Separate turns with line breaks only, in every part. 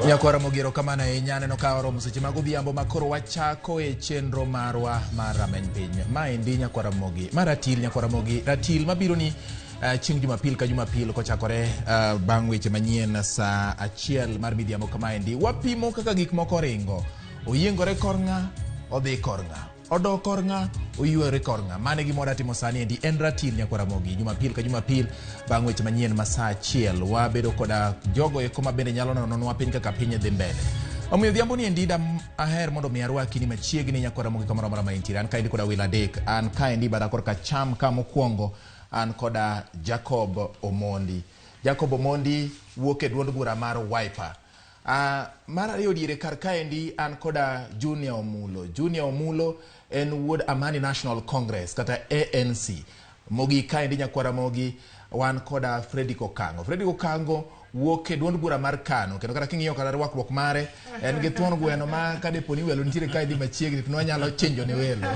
Nyakwara Mogero kamano ahinya aneno ka oromo seche mag odhiambo ma koro wachako e chenro marwa mar rameny piny. Maendi Nyakwara Mogi, ma ratil Nyakwara Mogi, ratil mabiro ni chieng' Jumapil ka Jumapil kochakore bang' weche manyien saa achiel mar midhiambo kamaendi. Wapimo kaka gik moko ringo. Oyiengore kor ng'a, odhi kor ng'a. Odok kor ng'a, oywere kor ng'a. Mano e gima wadwa timo sani endi. En ratil Nyakwar Ramogi. Jumapil ka Jumapil bang' weche manyien ma saa achiel wabedo koda jogo eko ma bende nyalo nononwa piny kaka piny dhi mbele. Omiyo odhiambo ni endi da aher mondo mi arwaki ni machiegni Nyakwar Ramogi kamoro amora ma intiere. An kaendi koda welo adek. An kaendi bada korka cham ka mokwongo an koda Jacob Omondi. Jacob Omondi wuok e duond bura mar Wiper. Mar ariyo diere kar kaendi an koda Junior Omulo. Junior Omulo en wuod Amani National Congress kata ANC. Mogik kaendi Nyakwar Ramogi wan koda Fredrick Okango. Fredrick Okango wuok e duond bura mar Kano kendo kata king'iyo kata rwakruok mare en gi thuon gweno ma kadepo ni welo nitiere kaendi machiegni to nwanyalo chinjo ne welo.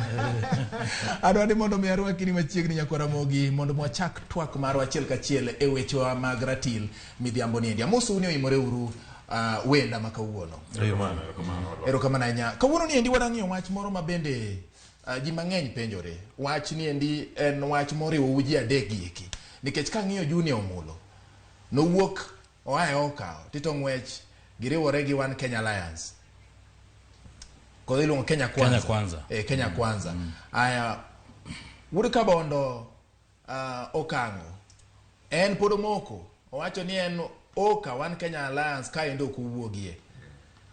Adwa ni mondo mi arwaki ni machiegni Nyakwar Ramogi mondo mwachak twak marwa achiel kachiel e wechewa mag ratil midhiambo ni endi. Amosou ni oimore uru wenda ma kawuono.
Erokamano, erokamano.
Erokamano ahinya. Kawuono ni endi wadwa ng'iyo wach moro ma bende ji mang'eny penjore. Wach ni endi en wach moriwo ji adek gi eki. Nikech kang'iyo Junior Omulo, nowuok oa e okawo, Tito Ng'wech giriwore gi One Kenya Alliance. Kodhi iluongo Kenya Kwanza.
Kenya Kwanza.
Kenya Kwanza. Aya, Wuod Kabondo Okang'o en pod omoko owacho ni en oka One Kenya Alliance kaendi ok owuogie.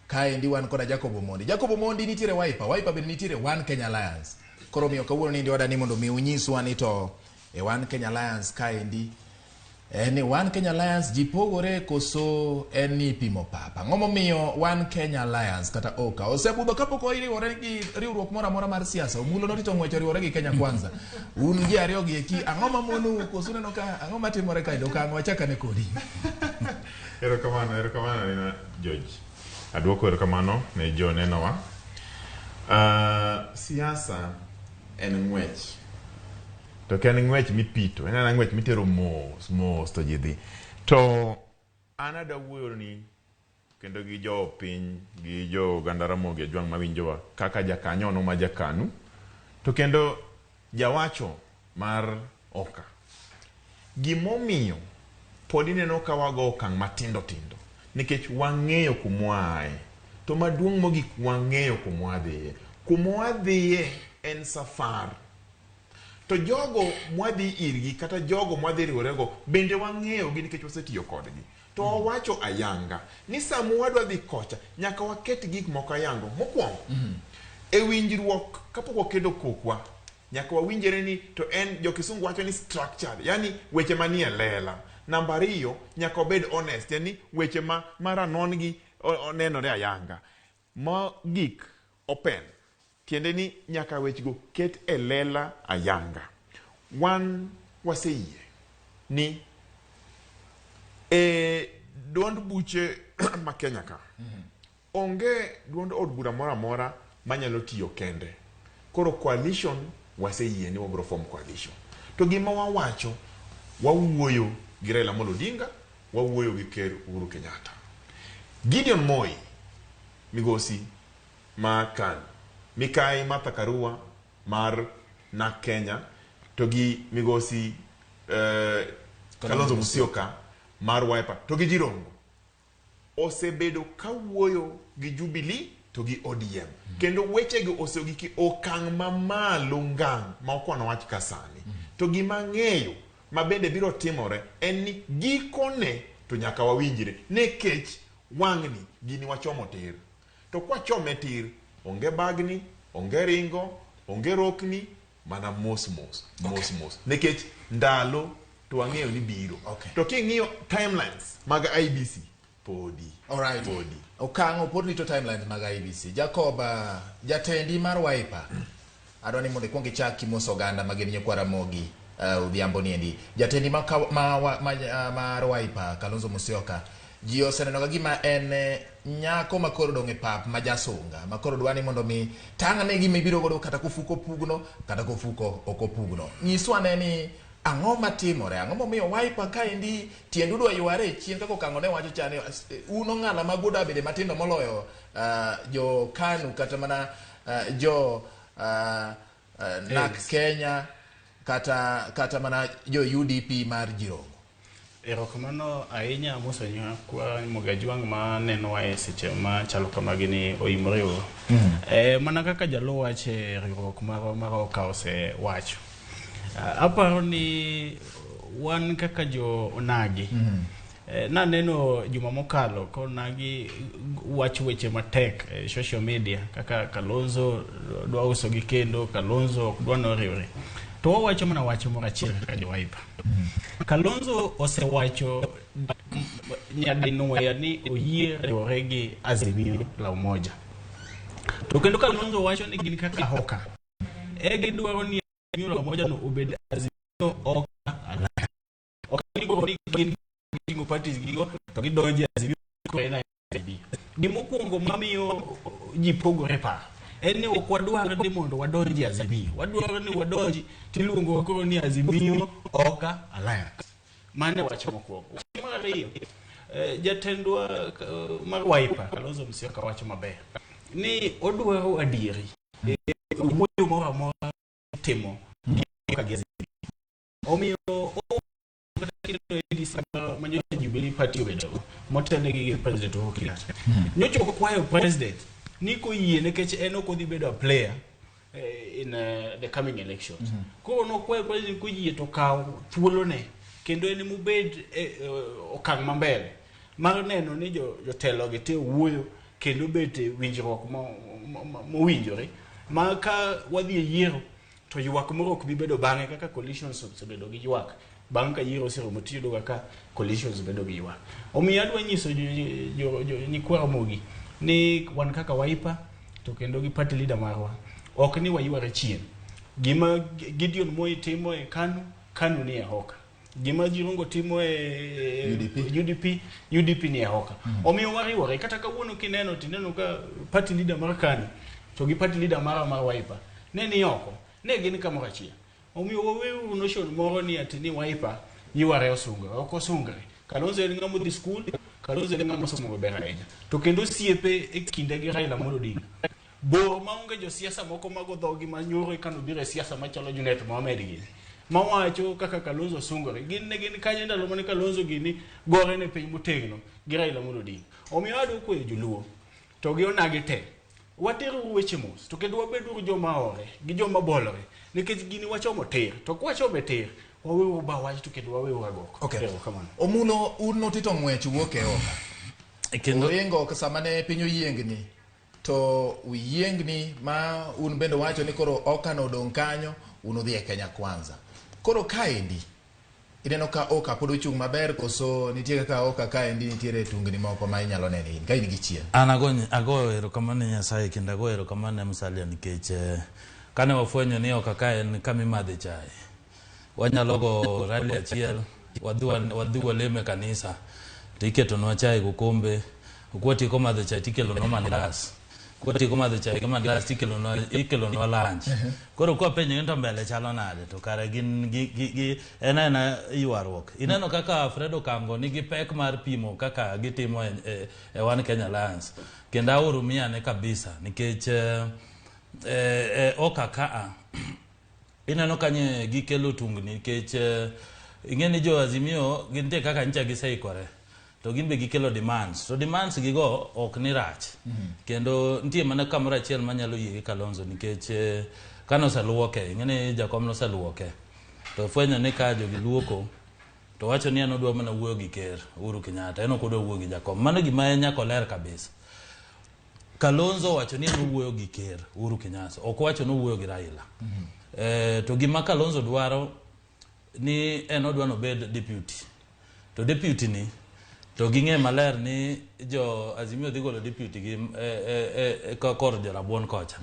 Kaendi wan koda Jacob Omondi. Jacob Omondi nitiere Wiper, Wiper bende nitiere One Kenya Alliance. Koro omiyo kawuono ni oda ni mondo mi unyiswa ni to e One Kenya Alliance kaendi en ni One Kenya Alliance ji pogore koso en ni ipimo pap. Ang'o momiyo One Kenya Alliance kata OKA osebudho kapok oriwore gi riwruok moro amora mar siasa. Omulo notito ng'wech oriwore gi Kenya Kwanza. Un ji ariyo gi eki ang'o mamonou koso uneno ka ang'o matimore kae Okang'o wachak ane kodi.
Erokamano, erokamano ahinya George. Aduoko erokamano ne jonenowa. Siasa en ng'wech. To ok en ng'wech mipito, en ana ng'wech mitero mos mos to ji dhi. To an adwa wuoyo ni kendo gi jo piny gi jo oganda Ramogi Ajwang' mawinjowa kaka jakanyono ma jakanu to kendo jawacho mar OKA. Gimomiyo pod ineno ka wago okang' matindo tindo nikech wang'eyo kumwaaye to maduong' mogik wang'eyo kumwadhiye. Kumwadhiye en safar. To jogo mwadhi irgi kata jogo mwadhi riworego bende wang'eyogi nikech wasetiyo kodgi. To wawacho ayanga ni sama wadwa dhi kocha nyaka waket gik moko ayango. Mokwongo, e winjruok kapok wakedo kokwa, nyaka wawinjre ni to en jo kisungu wacho ni structured, yani weche manie lela. Namba ariyo, nyaka wabed honest, yani weche ma ranon gi onenore ayanga. Mogik, open. Tiende ni nyaka wechego ket e lela ayanga. Wan waseyie ni e duond buche ma Kenya ka, onge duond od bura moro amora manyalo tiyo kende. Koro coalition waseyie ni wabiro form coalition. To gima wawacho, wawuoyo gi Raila Amolo Odinga, wawuoyo gi Ker Uhuru Kenyatta. Gideon Moi, migosi ma KANU, Mikai Martha Karua mar NARC Kenya to gi migosi Kalonzo Musyoka mar Wiper to gi Jirongo osebedo kawuoyo gi Jubilee to gi ODM. Kendo wechego osegik e okang' mamalo ngang' ma ok wanawach ka sani. To gima ang'eyo ma bende biro timore en ni gikone to nyaka wawinjre nekech wang'ni gini wachomo tir. To kwachome tir, onge bagni, onge ringo, onge rokni, mana mos mos, mos mos. Nikech ndalo to wang'eyo ni biro. To king'iyo timelines mag IEBC, podi.
Alright.
Podi.
Okang'o pod rito timelines mag IEBC. Jacob, jatendi mar Wiper, adwa ni mondo ikuong ichak kimoso oganda ma gin nyikwa Ramogi odhiambo ni endi. Jatendi ma, ma, ma, ma, mar Wiper, Kalonzo Musyoka, ji oseneno ka gima en nyako ma koro odong' e pap ma jasunga, ma koro dwa ni mondo mi tang'ne gima ibiro godo kata kofuko pugno, kata kofuko ok opugno. Nyiswa ane ni Ang'o matimore? Ang'o momiyo Wiper kaendi tiendu dwa yware e chien kaka Okang'o ne wacho chane un ong'ala mag uda bede matindo moloyo jo KANU kata mana jo NAK Kenya kata mana jo UDP mar Jirongo.
Erokamano ahinya Mosonyo kwa Mogajwang' ma nenowa e seche ma chalo kamagi ni oimore uru. Mana kaka jaluo wacho e riwruok marwa mar OKA osewacho. Aparo ni wan kaka jo onagi. Naneno juma mokalo ka onagi wacho weche matek e social media kaka Kalonzo dwa uso gi kendo, Kalonzo ok dwa noriwre. To wawacho mana wach moro achiel kaka jo Wiper. Kalonzo osewacho nyadinwoya ni oyie riwore gi Azimio la Umoja. To kendo Kalonzo wacho ni gin kaka Hoka. E gidwaro ni Azimio la Umoja no obed Azimio Oka Alliance. Ok gidwaro ni gin giting'o parties gigo to gidonjo e Azimio koro en IB. Gimokwongo mamiyo ji pogore paro en ni ok wadwar ni mondo wadonji Azimio. Wadwaro ni wadonji tiluongowa koro ni Azimio Oka Alliance. Mano e wach mokwongo. Wach mar ariyo, jatendwa mar Wiper, Kalonzo Musyoka wacho maber ni odwaro adieri wuoyo moro amora timo gi Azimio. Omiyo kata kineno ADC ma nyocha Jubilee Party obedogo motelnegi gi President Uhuru Kenyatta. Nyocha okwayo president ni koyie nikech en ok odhi bedo a player in the coming elections. Koro nokwayo president koyie to kaw thuolone kendo en emobed okang' ma mbele mar neno ni jotelo gi te owuoyo kendo bet e winjruok mowinjore ma ka wadhi e yiero to ywak moro ok bi bedo bang'e kaka coalitions osebedo gi ywak bang' ka yiero oserumo tiyudo kaka coalitions bedo gi ywak. Omiyo adwa nyiso nyikwa Ramogi ni wan kaka Wiper to kendo gi party leader marwa ok ni wayware chien. Gima Gideon Moi timo e KANU, KANU ni e hoka. Gima Jirongo timo e
UDP.
UDP, UDP ni e hoka. Omiyo wariwore kata kawuono kineno tineno ka party leader mar KANU to gi party leader mara mar Wiper ne ni oko, ne gin kamoro achiel. Omiyo waweuru notion moro ni ati ni Wiper yware osungre, ok osungre. Kalonzo en ng'ama odhi skul, Kalonzo en ng'ama osomo maber ahinya. To kendo osiepe e kinde gi Raila Amolo Odinga. Bor maonge josiasa moko mago dhogi ma nyoro eka nobiro e siasa machalo Junet Mohamed gini. Mawacho kaka Kalonzo osungore. Gin ne gin kanyo ndalo mane Kalonzo gini gore ne piny motegno gi Raila Amolo Odinga. Omiyo adwa kwayo joluo to gi onagi te. Wateruru weche mos to kendo wabeduru joma ore gi joma bolore nikech gini wachomo tir to kwachome tir waweuru ba wach to kendo waweuru agoko.
Okay.
Erokamano.
Omulo un nutito ng'wech wuok e Oka.
Kendo
Uringo sama ne piny oyiengni to uyiengni ma un bende wacho ni koro Oka nodong' kanyo un udhi e Kenya Kwanza. Koro kaendi ineno ka Oka pod ochung' maber koso nitie kaka Oka kaendi nitiere tungni moko ma inyalo neno in ka in gi chien?
An agoyo erokamano ne Nyasaye kendo agoyo erokamano ne Musalia nikech kane wafwenyo ni Oka ka en kama imadhe chae, wanyalo go rally achiel, wadhi walem e kanisa, to iketonwa chae gokombe, kwatieko madho chae tikelonwa mandas, kwatieko madho chae gi mandas tikelonwa ikelonwa lunch. Koro kwapenjogi ni to mbele chalo nade to kare gin gi en aena ywaruok. Ineno kaka Fred Okango nigi pek mar pimo kaka gitimo e One Kenya Alliance. Kendo ahurumia ne kabisa nikech Oka kaa ineno kanye gikelo tungni nikech ing'e ni jo Azimio gintie kaka nyicha giseikore to gin be gikelo demands to demands gigo ok ni rach kendo nitie mana kamoro achiel manyalo yie gi Kalonzo nikech kane oseluoke ing'e ni jakom noseluoke to fwenyo ni ka jogi luoko to wacho ni en odwa mana wuoyo gi ker Uhuru Kenyatta en ok odwa wuoyo gi jakom mano gima nyaka oler kabisa. Kalonzo owacho ni en owuoyo gi ker Uhuru Kenyatta ok owacho ni owuoyo gi Raila. To gima Kalonzo dwaro ni en odwa nobed deputy to deputy ni to ging'e maler ni jo Azimio dhi golo deputy gi kor jorabuon kocha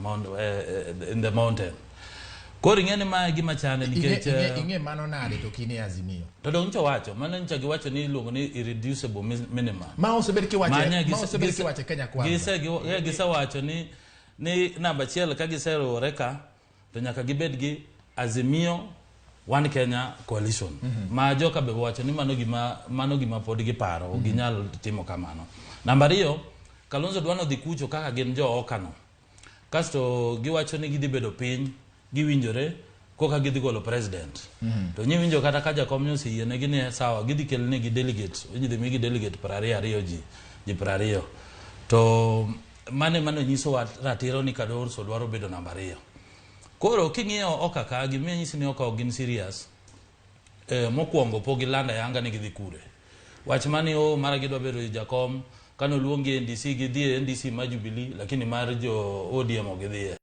in the mountain. Koro ing'e ni mae gima chande nikech
Ing'e mano nade to kine Azimio?
To dong' nyocha wacho mano nyocha giwacho ni iluongo ni irreducible minimum.
Ma osebed kiwache, ma osebed kiwache Kenya Kwanza.
Gisewacho ni namba achiel ka giseriwore ka to nyaka gibed gi Azimio One Kenya Coalition. Ma joka be wacho ni mano gima mano gima pod giparo, ok ginyal timo kamano. Namba ariyo, Kalonzo dwa nodhi kucho kaka gin jo okano. Kasto giwacho ni gidhi bedo piny, giwinjore koka gidhi golo president. To nyiwinjo kata ka jakom nyoseyienegi ni sawa, gidhi kelnegi delegates, idhi migi delegate 22 ji, ji 20. To mane mano nyisowa ratiro ni Kalonzo dwaro bedo namba 2. Koro king'iyo oka ka, gima nyisi ni oka ok gin serious, mokwongo pok gilando ayanga ni gidhi kure. Wach mani o mara gidwa bedo jakom, kane oluongi e NDC gidhi e NDC mar Jubilee, lakini mar jo ODM ok gidhiye.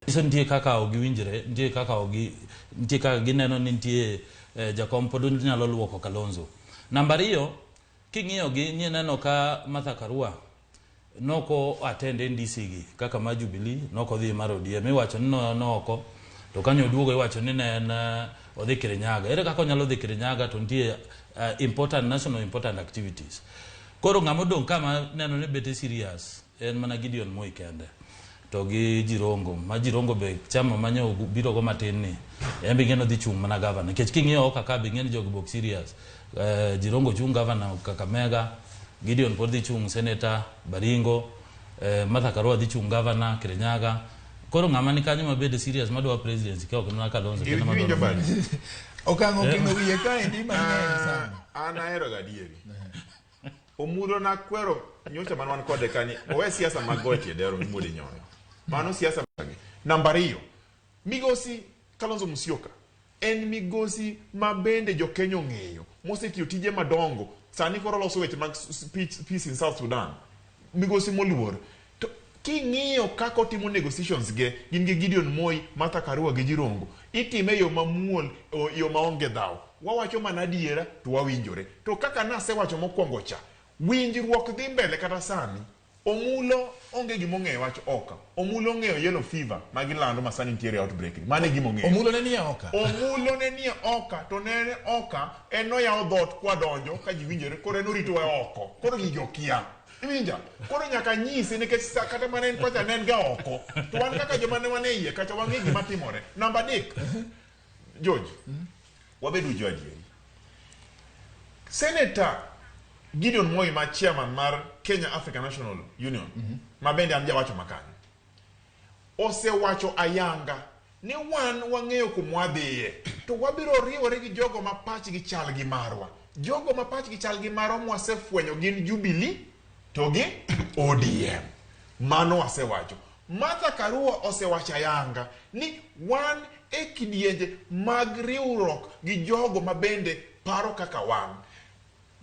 Nyiso nitie kaka ok giwinjre, nitie kaka ok nitie kaka gineno ni nitie jakom pod nyalo luoko Kalonzo. Namba 2, king'iyo gi neno ka Martha Karua noko attend NDC gi kaka mar Jubilee, noko dhi mar ODM, iwacho ni no oko, to kanyo oduogo iwacho ni ne en odhi Kirinyaga. Ere kaka onyalo dhi Kirinyaga to nitie important national important activities. Koro ng'ama odong' kama neno ni bete serious en mana Gideon Moi kende to gi Jirongo, ma Jirongo be chama manyo biro go matin ni en be ing'e dhi chung' mana governor, nikech king'iyo oka ka be ing'e ni jogi bok serious. Jirongo chung' governor Kakamega, Gideon pod dhi chung' senator Baringo, Martha Karua dhi chung' governor Kirinyaga. Koro ng'ama ni kanyo mabede serious madwa presidency ka ok mana Kalonzo kendo madwa.
Okang'o kendo wiye kaendi mang'eny sana.
An ahero ga adieri. Omulo na kwero nyocha man wan kode kani, owe siasa mag goyo tie dero mimuode nyoyo. Mano siasa mage. Namba 2, migosi Kalonzo Musyoka en migosi ma bende jo Kenya ong'eyo, mosetiyo tije madongo, sani koro loso weche mag peace in South Sudan. Migosi moluor. To king'iyo kaka otimo negotiations ge, gin gi Gideon Moi, Martha Karua gi Jirongo, itime e yo mamuol, yo maonge dhaw. Wawacho mana adiera to wawinjore. To kaka nasewacho mokwongo cha, winjruok dhi mbele kata sani. Omulo onge gima ong'eyo wach oka. Omulo ong'eyo yellow fever ma gilando ma sani nitiere outbreak ni. Mano e gima ong'eyo.
Omulo ne nie oka.
Omulo ne nie oka, to ne oka en noyawo dhoot kwadonjo ka ji winjore, koro en oritowa oko. Koro gigi okia. Iwinja? Koro nyaka nyise nikech sa kata mana en kocha ne en ga oko. To wan kaka joma ne wan e iye kacha wang'e gima timore. Namba 3, George, wabedu jo adieri. Senator Gideon Moi ma chairman mar Kenya African National Union, ma bende an jawacho makanyo, osewacho ayanga ni wan wang'eyo kuma wadhiye, to wabiro riwore gi jogo ma pachgi chal gi marwa. Jogo ma pachgi chal gi marwa mwasefwenyo gin Jubilee to gi ODM. Mano wasewacho. Martha Karua osewacho ayanga ni wan e kidienje mag riwruok gi jogo ma bende paro kaka wan.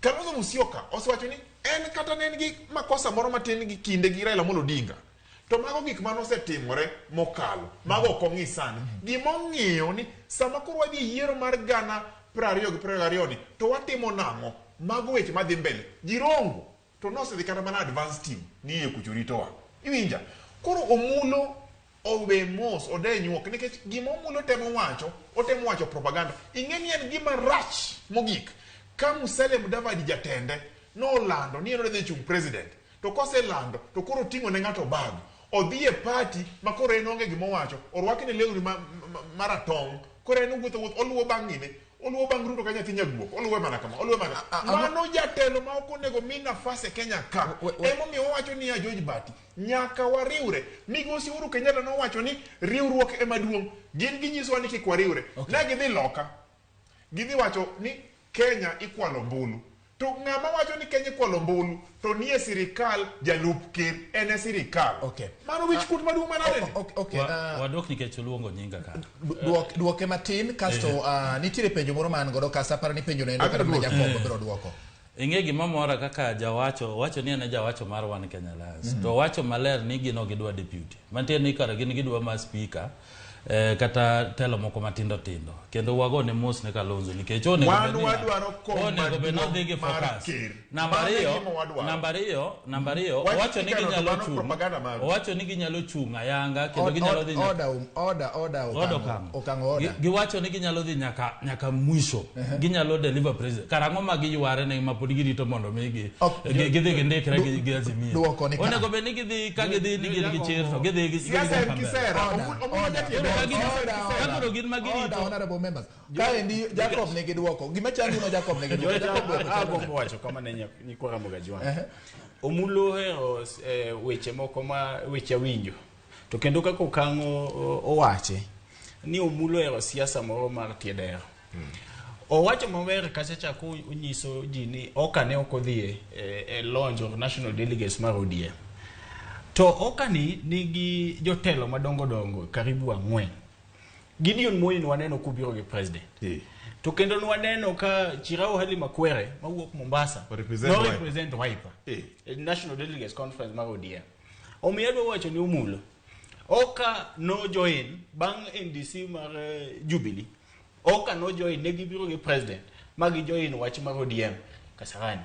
Kalonzo Musyoka osewacho ni en kata ne en gi makosa moro matin gi kinde gi Raila Amolo Odinga, to mago gik mane osetimore mokalo, mago ok ong'i sani. Gima ong'iyo ni sama koro wadhi e yiero mar 2022 ni, to watimo nang'o? Mago weche madhi mbele. Jirongo to nosedhi kata mana advance team ni iye kucho ritowa. Iwinja? Koro Omulo owe mos, ode nyuok, nikech gima Omulo temo wacho, otemo wacho propaganda. Ing'e ni en gima rach mogik ka Musalia Mudavadi jatende nolando ni en odhi chung' president, to koselando to koro oting'o ne ng'ato bag, odhi e party ma koro en onge gima owacho, orwakne lewni maratong', koro en owuotho wuoth, oluwo bang' ng'ine, oluwo bang' Ruto ka nyathi nyaguok, oluwe mana kama, oluwe mana kama. Mano jatelo ma ok onego mi nafas e Kenya ka. Emomiyo wawacho niya George Bati, nyaka wariwre. Migosi Uhuru Kenyatta nowacho ni riwruok ema duong'. Gin ginyisowa ni kik wariwre. Ne gidhi loka, gidhi wacho ni Kenya ikwalo ombulu. To ng'ama wacho ni Kenya ikwalo ombulu to nie sirikal jalup ker en e sirikal. Mano wich kuot maduong' manade ni?
Wadwok nikech oluongo nyinga ka.
Duoke matin kasto nitiere penjo moro ma an godo kasto aparo ni penjo no endo kata mana Jacob biro duoko.
Ing'e gima mora kaka jawacho, owacho ni en e jawacho mar One Kenya Alliance. To owacho maler ni gin ok gidwa deputy. Mantie ni kara gin gidwa ma speaker, kata telo moko matindo tindo. Kendo wagone mos ne Kalonzo nikech onego
Wan
bed ni
wadwaro kom
onego bed ni odhi gi
maduong' mar
focus.
ker.
Namba
Mano e
ariyo,
gima wadwaro.
namba ariyo,
Wach
owacho ni
speaker no to
ginyalo
mano
chung'.
propaganda maru.
Owacho ni ginyalo chung' ayanga kendo ginyalo dhi nyaka
Order, order,
Order
Okang'o.
Okang'o.
Okang'o order.
Giwacho ni ginyalo dhi nyaka mwisho. Ginyalo deliver president. Karang'o ma giyware ne ma pod girito mondo migi gidhi gindikre gi Azimio.
Duoko ni ka.
Onego bed ni gidhi ka gidhi ni gin gi chir to gidhi gi
Siasa en kisera. Omulo jatiende.
Ka koro gin ma
Order,
girito
honorable members. Kaendi Jacob nigi duoko. Gima chandi no Jacob nigi duoko. Jacob duoko chandi.
Agombo wacho kama ne nyikwa Ramogi Ajwang'. Omulo ohero weche moko ma weche awinjo. To kendo kaka Okang'o owache ni Omulo ohero siasa moro mar tie dero. Owacho maber kacha cha konyiso ji ni Oka ne ok odhi e launch of National Delegates mar ODM. To Oka ni nigi jotelo madongo dongo karibu 4. Gideon Moi nwaneno kobiro gi president. To kendo nwaneno ka Chirau Hali Makwere mawuok Mombasa
Represent
no
Wiper.
represent Wiper. E National Delegates Conference mar ODM. Omiyo adwa wacho ni Omulo Oka no join bang' NDC mar Jubilee. Oka no join ne gibiro gi president ma gi join wach mar ODM Kasarani.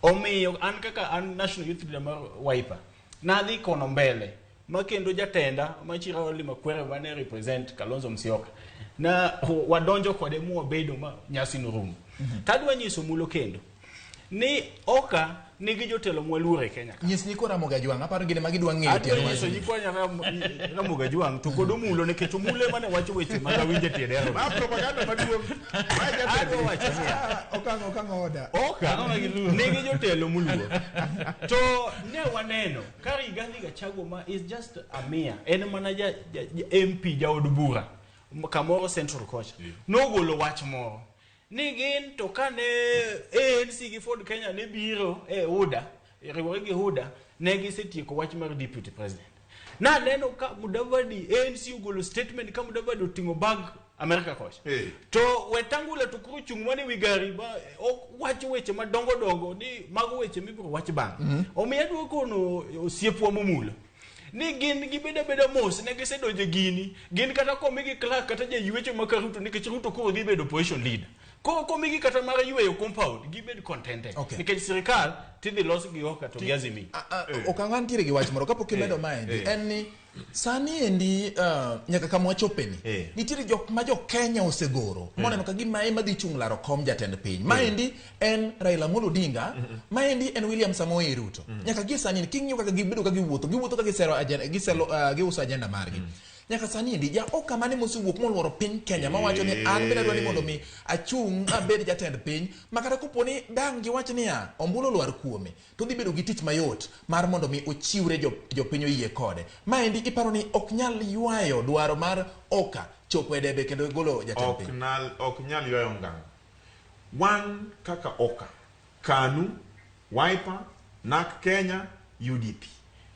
Omiyo an kaka an National Youth Leader mar Wiper nadhi kono mbele ma kendo jatenda ma Chirau Ali Makwere mane represent Kalonzo Musyoka na wadonjo kode mwabedo ma nyasi norumo. Tadwa nyiso Mulo kendo ni Oka nigi jotelo mwaluoro e Kenya ka.
Nyis nyikwa Ramogi Ajwang', aparo gin ema gidwa ng'eyo
Adwa
tiend
nyiso
wachni.
nyikwa Ramogi Ajwang' to kod Omulo nikech Omulo ema ne wacho weche mag awinjo e tie dero.
Ma propaganda maduong'. Ma jatend.
Adwa wacho niya,
Okang' okang' order.
Oka nigi jotelo moluor. To ne waneno ka Rigathi Gachagua ma is just a mere, en mana ja MP jaod bura kamoro Central kocha. Nogolo wach moro ni gin to kane ANC gi Ford Kenya ne biro e UDA, riwore gi UDA, ne gisetieko wach mar deputy president. Naneno ka Mudavadi ANC ogolo statement ka Mudavadi oting'o bag America kocha. To Wetangula to koro chung' mana ewi gari ma ok wacho weche madongo dongo ni mago weche mibiro wach bang'e. Omiyo adwa kono osiepwa Momulo ni gin gibed abeda mos ne gisedonjo e gini gin kata komigi clerk kata jaywecho ma ka Ruto nikech Ruto koro dhi bedo opposition leader. Koro komigi kata mar yweyo compound gibed contented nikech sirikal tidhi los gi Oka to gi Azimio.
Okang' antiere gi wach moro kapok imedo maendi en ni sani endi nyaka kama wachopeni nitiere jok ma jo Kenya osegoro moneno ka gima ema dhi chung' laro kom jatend piny. Maendi en Raila Amolo Odinga, maendi en William Samoei Ruto. Nyaka gie sani king'iyo kaka gibedo ka giwuotho, giwuotho ka gisero agenda, giselo giuso agenda margi. Nyaka sani endi ja Oka mane mosewuok moluoro piny Kenya mawacho ni an bende adwa ni mondo mi achung' abed jatend piny ma kata kopo ni dang' giwach niya ombulu olwar kuome to dhi bedo gi tich mayot mar mondo mi ochiwre jopiny oyie kode. Maendi iparo ni ok nyal ywayo dwaro mar Oka chopo e debe kendo golo jatend piny.
Ok nyal ywayo ngang'. Wan kaka Oka, KANU, Wiper, NARC Kenya, UDP.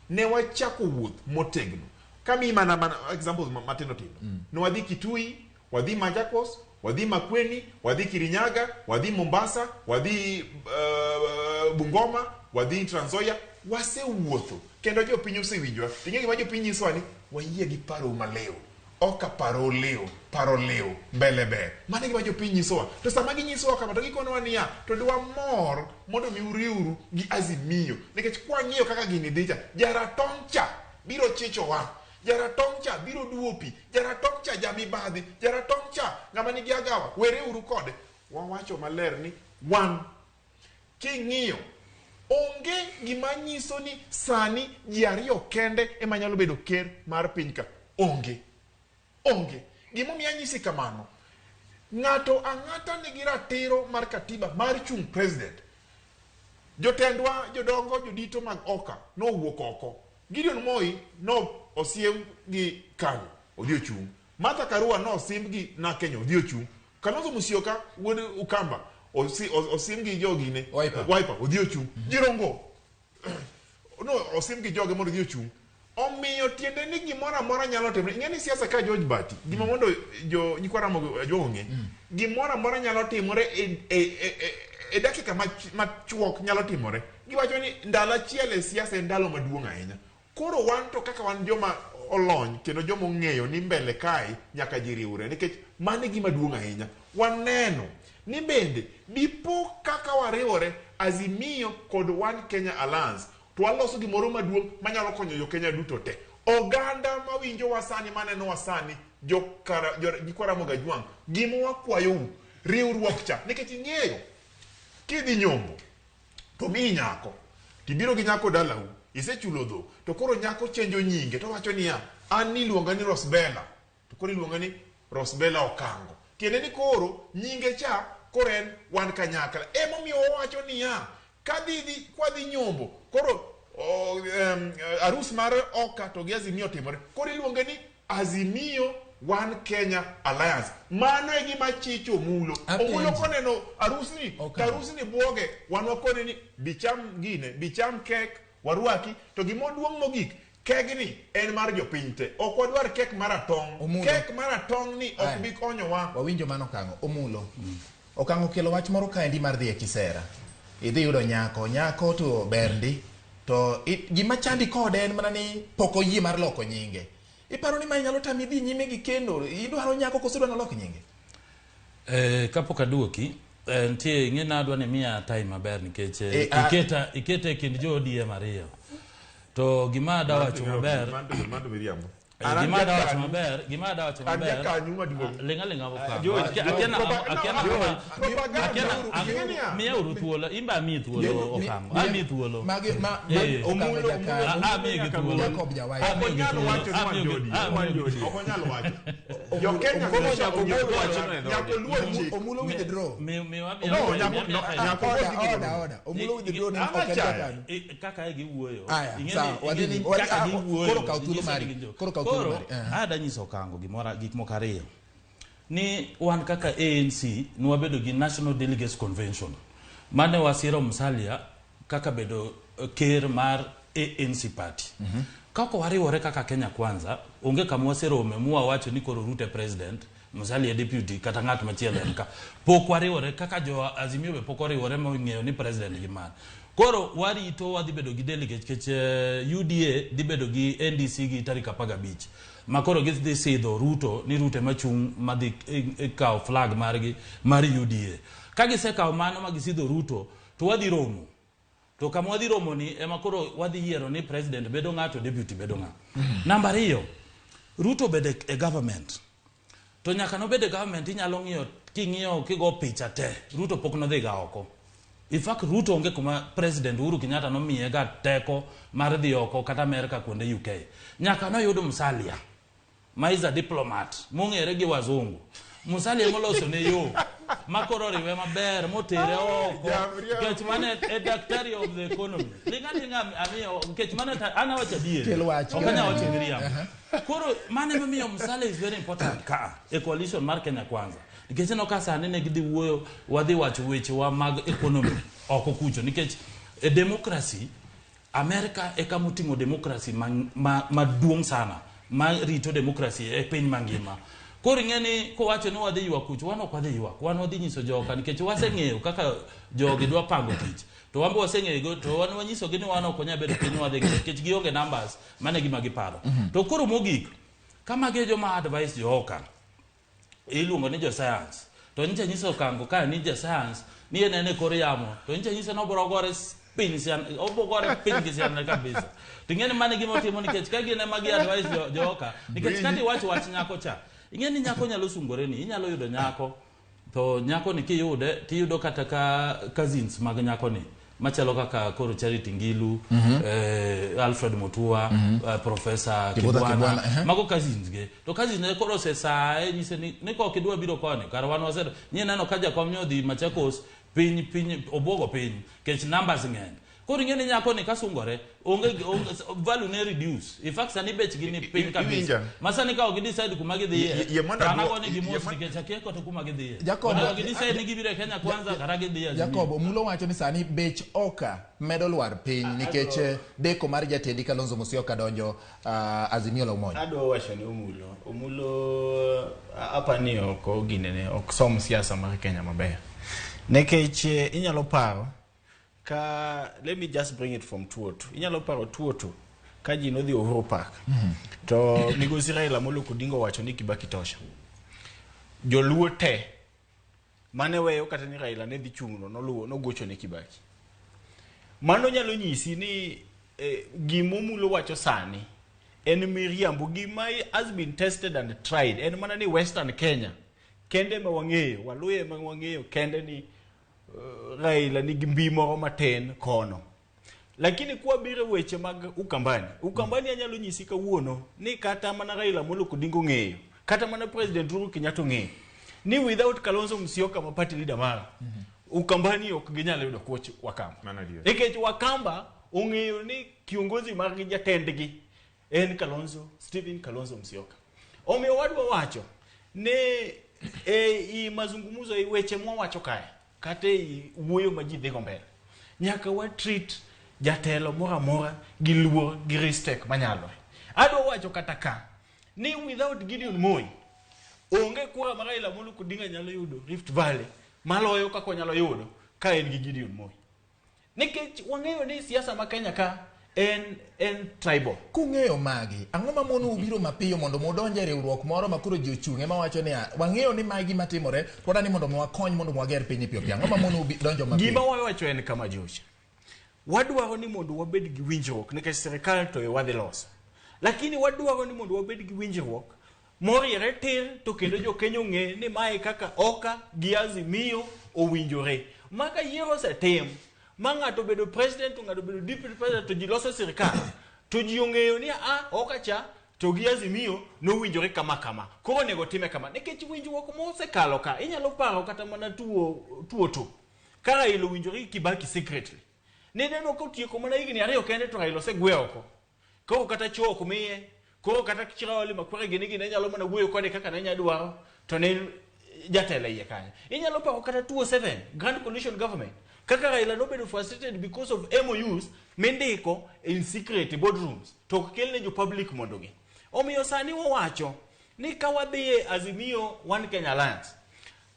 Ne wachako wuoth motegno. Kamiyi mana examples matindo tindo. Ne wadhi Kitui, wadhi Machakos, wadhi Makueni, wadhi Kirinyaga, wadhi Mombasa, wadhi Bungoma, wadhi Trans Nzoia. Wasewuotho kendo jopiny osewinjwa. Ting'e gima jopiny nyisowa ni wayie gi paro maliw. Oka paro liw, paro liw, mbele ber. Mano e gima jopiny nyisowa. To sama ginyisowa kama to gikonowa niya, to dwamor mondo mi uriwru gi Azimio. Nikech kwang'iyo kaka gini dhi cha, jaratong' cha biro chichowa. Jaratong' cha biro duwo pi. Jaratong' cha jamibadhi. Jaratong' cha ng'ama nigi agawa. Wereuru kode. Wawacho maler ni wan king'iyo onge gima nyiso ni sani ji ariyo kende ema nyalo bedo ker mar piny ka. Onge. Onge. Gimomiyo anyisi kamano, ng'ato ang'ata nigi ratiro mar katiba mar chung' president. Jotendwa, jodongo, jodito mag Oka nowuok oko. Gideon Moi no osiem gi KANU, odhi ochung'. Martha Karua no osim gi NARC Kenya, odhi ochung'. Kalonzo Musyoka wuod Ukamba osim gi jogine
Wiper.
Wiper, odhi ochung'. Jirongo no osim gi joge mondo odhi ochung'. Omiyo tiende ni gimoro amora nyalo timore. Ing'e ni siasa ka George Bati, gima mondo jo nyikwa Ramogi Ajwang' ong'e, gimoro amora nyalo timore e dakika machuok nyalo timore. Giwacho ni ndalo achiel e siasa en ndalo maduong' ahinya. Koro wan to kaka wan joma olony kendo joma ong'eyo ni mbele kae nyaka ji riwre nikech mano e gima duong' ahinya. Waneno ni bende dipo kaka wariwore Azimio kod One Kenya Alliance to waloso gimoro maduong' manyalo konyo jo Kenya duto te. Oganda mawinjowa sani manenowa sani nyikwa Ramogi Ajwang' gima wakwayou riwruok cha nikech ing'eyo kidhi nyombo to miyi nyako tibiro gi nyako dalau isechulo dhok to koro nyako chenjo nyinge to wacho niya an niluonga ni Rosbella. To koro iluonge ni Rosbella Okango. Tiende ni koro nyinge cha koro en wan kanyakla. Emomiyo wawacho niya, kadhi dhi kwadhi nyombo koro arus mar Oka to gi Azimio otimore. Koro iluonge ni Azimio One Kenya Alliance. Mano e gima chicho Omulo.
Apenji.
Omulo koneno arusni,
Okay.
to arusni buoge, wan wakone ni bicham gine, bicham kek, warwaki, to gima duong' mogik, kegni en mar jopiny te. Ok wadwar kek mar atong'.
Omulo.
Kek mar atong' ni ok
Aya.
bi konyowa.
Wawinjo mano Okang'o. Omulo. Okang'o okelo wach moro kaendi mar dhi e kisera. Idhi yudo nyako, nyako to ber ndi. To gima chandi kode en mana ni pok oyie mar loko nyinge. Iparo ni mae nyalo tami dhi nyime gi kendo? Idwaro nyako koso idwaro lok nyinge?
Kapok aduoki, nitie ing'e na adwa ni miya time maber nikech iketa e kind jo ODM ariyo. To gima adwa wacho maber,
Mano miriambo.
Gima adwa wacho maber, gima adwa wacho
An
maber.
jakanyo maduong'.
Ling' aling'a Okang'o.
George,
Akiana
Propaganda.
akiana miya uru thuolo, imbe amiyi thuolo Okang'o. Amiyi thuolo.
Magi ma Okang'o
Omulo,
jakanyo.
Amiyi gi thuolo.
Jacob Jawai.
Ok onyal wacho ni wan jodi.
Amiyi gi thuolo.
Ok onyal wacho. Jo Kenya
Omulo
nyaka
nyaka
oluor
wacho no e dhoge.
nyaka oluor chik.
Omulo withdraw.
No, nyako- no, nyako-
Order, order, order. Omulo withdraw ni
Ama
ok en
chaya.
jakanyo.
Kaka e giwuoyo.
Aya,
Ing'e ni-
sawa, wadhi
ing'e ni
ni- wadhi-
kaka
ah,
giwuoyo,
koro kaw thuolo
nyiso ni
mari.
gin jo-
Koro kaw thuolo
Koro,
mari, eh.
ada nyiso Okang'o gimoro gik moko ariyo ni wan kaka ANC nwabedo gi National Delegates Convention mane wasiro Musalia kaka bedo ker mar ANC party. Kaka wariwore kaka Kenya Kwanza, onge kama waserome mwawacho ni koro Ruto e president, Musalia deputy kata ng'at machielo en ka. Pok wariwore kaka jo Azimio be pok oriwore mong'eyo ni president gi mane. Koro warito wadhi bedo gi delegate nikech UDA dhi bedo gi NDC gi tarik 15 ma koro gidhi sidho Ruto ni Ruto ema chung' madhi kawo flag margi mar UDA. Ka gisekawo mano ma gisidho Ruto to wadhi romo. To kama wadhi romo ni ema koro wadhi yiero ni president bedo ng'a to deputy bedo ng'a. Namba ariyo, Ruto bedo e government. To nyaka nobed e government inyalo ng'iyo king'iyo kigo picha te Ruto pok nodhi ga oko. In fact Ruto onge kuma President Uhuru Kenyatta nomiye ga teko mar dhi oko kata Amerika kuonde UK. Nyaka noyud Musalia ma is a diplomat mong'ere gi wazungu. Musalia moloso ne yo ma koro oriwe maber motere oko nikech mane e daktari of the economy. Ling' aling'a amiyo nikech mane an awacho adier.
Kel wach,
Ok
kel
anyal
wach.
wacho miriambo. Koro mano emomiyo Musalia is very important ka e coalition mar Kenya Kwanza. Nikech ineno ka sani ne gidhi wuoyo wadhi wacho wechewa mag economy oko kucho nikech e democracy Amerika e kama oting'o democracy maduong' sana ma rito democracy e piny mangima. Koro ing'e ni kowacho ni wadhi ywak kucho, wan ok wadhi ywak, wan wadhi nyiso joka nikech waseng'eyo kaka jogi dwa pango tich. To wan be waseng'eyo to wan wanyisogi ni wan ok wanyal bedo piny wadhi gi nikech gionge numbers mano e gima giparo. To koro mogik, ka magi e joma advice joka, iluongo ni jo science. To nyicha nyiso Okango ka ni ja science ni en en e kor yamo to nyicha nyiso ni obiro gore piny sian obiro gore piny gi sian kabisa. To ing'e ni mano e gima otimo nikech ka gin ema gi advice jo joka nikech kata iwacho wach nyako cha ing'e ni nyako nyalo sungore ni inyalo yudo nyako to nyako ni kiyude tiyudo kata ka cousins mag nyako ni machalo kaka koro Charity Ngilu, Alfred Mutua, Professor
Kibudha
Kibwana,
Kibwana,
mago cousins ge. To cousins ne koro osesaye nyise ni kok idwa biro koni kar wan wasedo. Ni neno ka jakom nyodhi Machakos piny piny obwogo piny kech numbers ng'eny. Koro ing'e ni nyako ni kasungore onge value ne reduce. In fact sani bech gi ni piny kabisa.
Iwinja?
Ma sani ka ok gidecide kuma gidhiye.
Yie mondo
To an
aduok-
agone gi mos nikech akia kata kuma gidhiye.
Jacob,
Mondo gidecide ni gibiro e Kenya Kwanza kata gidhi Azimio.
Jacob, Omulo wacho ni sani bech oka medo lwar piny nikech deko mar jatendi Kalonzo Musyoka donjo Azimio la Umoja.
Adwa wacho ni Omulo, Omulo apani ok oginene, ok som siasa mar Kenya maber. Nikech inyalo paro ka let me just bring it from 202. Inyalo paro 202 ka ji nodhi Uhuru Park. To migosi Raila Amolo Odinga owacho ni Kibaki tosha. Joluo te mane weyo kata ni Raila ne dhi chung'no noluwo nogocho ne Kibaki. Mano nyalo nyisi ni gimomulo wacho sani en miriambo. Gima has been tested and tried en mana ni Western Kenya kende ma wang'eyo, Waluya ma wang'eyo kende ni Raila nigi mbi moro matin kono. Lakini kwabiro weche mag Ukambani, Ukambani anyalo nyisi kawuono ni kata mana Raila Amolo Odinga ong'eyo Kata mana President Uhuru Kenyatta ong'eyo ni without Kalonzo Musyoka ma party leader mara, Ukambani ok ginyal yudo koch Wakamba.
Mano adier.
Nikech Wakamba ong'eyo ni kiongozi margi jatendgi en Kalonzo, Stephen Kalonzo Musyoka. Omiyo wadwa wacho ni e i mazungumzo e weche mwawacho kae kata e wuoyo ma ji dhigo mbele nyaka wa treat jatelo moro amora gi luor gi respect manyalore. Adwa wacho kata ka ni without Gideon Moi onge kura ma Raila Amolo Odinga nyalo yudo Rift Valley maloyo kaka onyalo yudo ka en gi Gideon Moi. Nikech wang'eyo ni siasa ma Kenya ka en tribal.
Kung'eyo magi, ang'o ma mono ubiro mapiyo mondo mudonje e riwruok moro ma koro ji ochung' ema wacho niya, wang'eyo ni magi matimore, to wadwa ni mondo mi wakony mondo wager piny piyo piyo. Ang'o ma mono donjo mapiyo?
Gima wawacho en kama Josh. Wadwaro ni mondo wabed gi winjruok nikech sirikal to e wadhi loso. Lakini wadwaro ni mondo wabed gi winjruok moriere tir to kendo jo Kenya ong'e ni mae kaka Oka gi Azimio owinjore. Ma ka yiero osetim, ma ng'ato obedo president to ng'ato obedo deputy president to ji loso sirikal, to ji ong'eyo ni a Oka cha to gi Azimio nowinjore kama kama. Koro onego time kama. Nikech winjruok mosekalo ka, inyalo paro kata mana tuo to. Ka Raila owinjore gi Kibaki secretly. Nineno ka otieko mana higni 2 kende to Raila osegwe oko. Koro kata choo ok miye, koro kata Chiraoli Makwere gini gini nyalo mana wuoyo kode kaka ne nyadwaro, to ne jatelo iye kanyo. Inyalo paro kata 2007, Grand Coalition Government, kaka Raila nobedo frustrated because of MOUs mindiko in secret boardrooms, to ok kelne jo public mondo ng'e. Omiyo sani wawacho ni ka wadhi e Azimio One Kenya Alliance,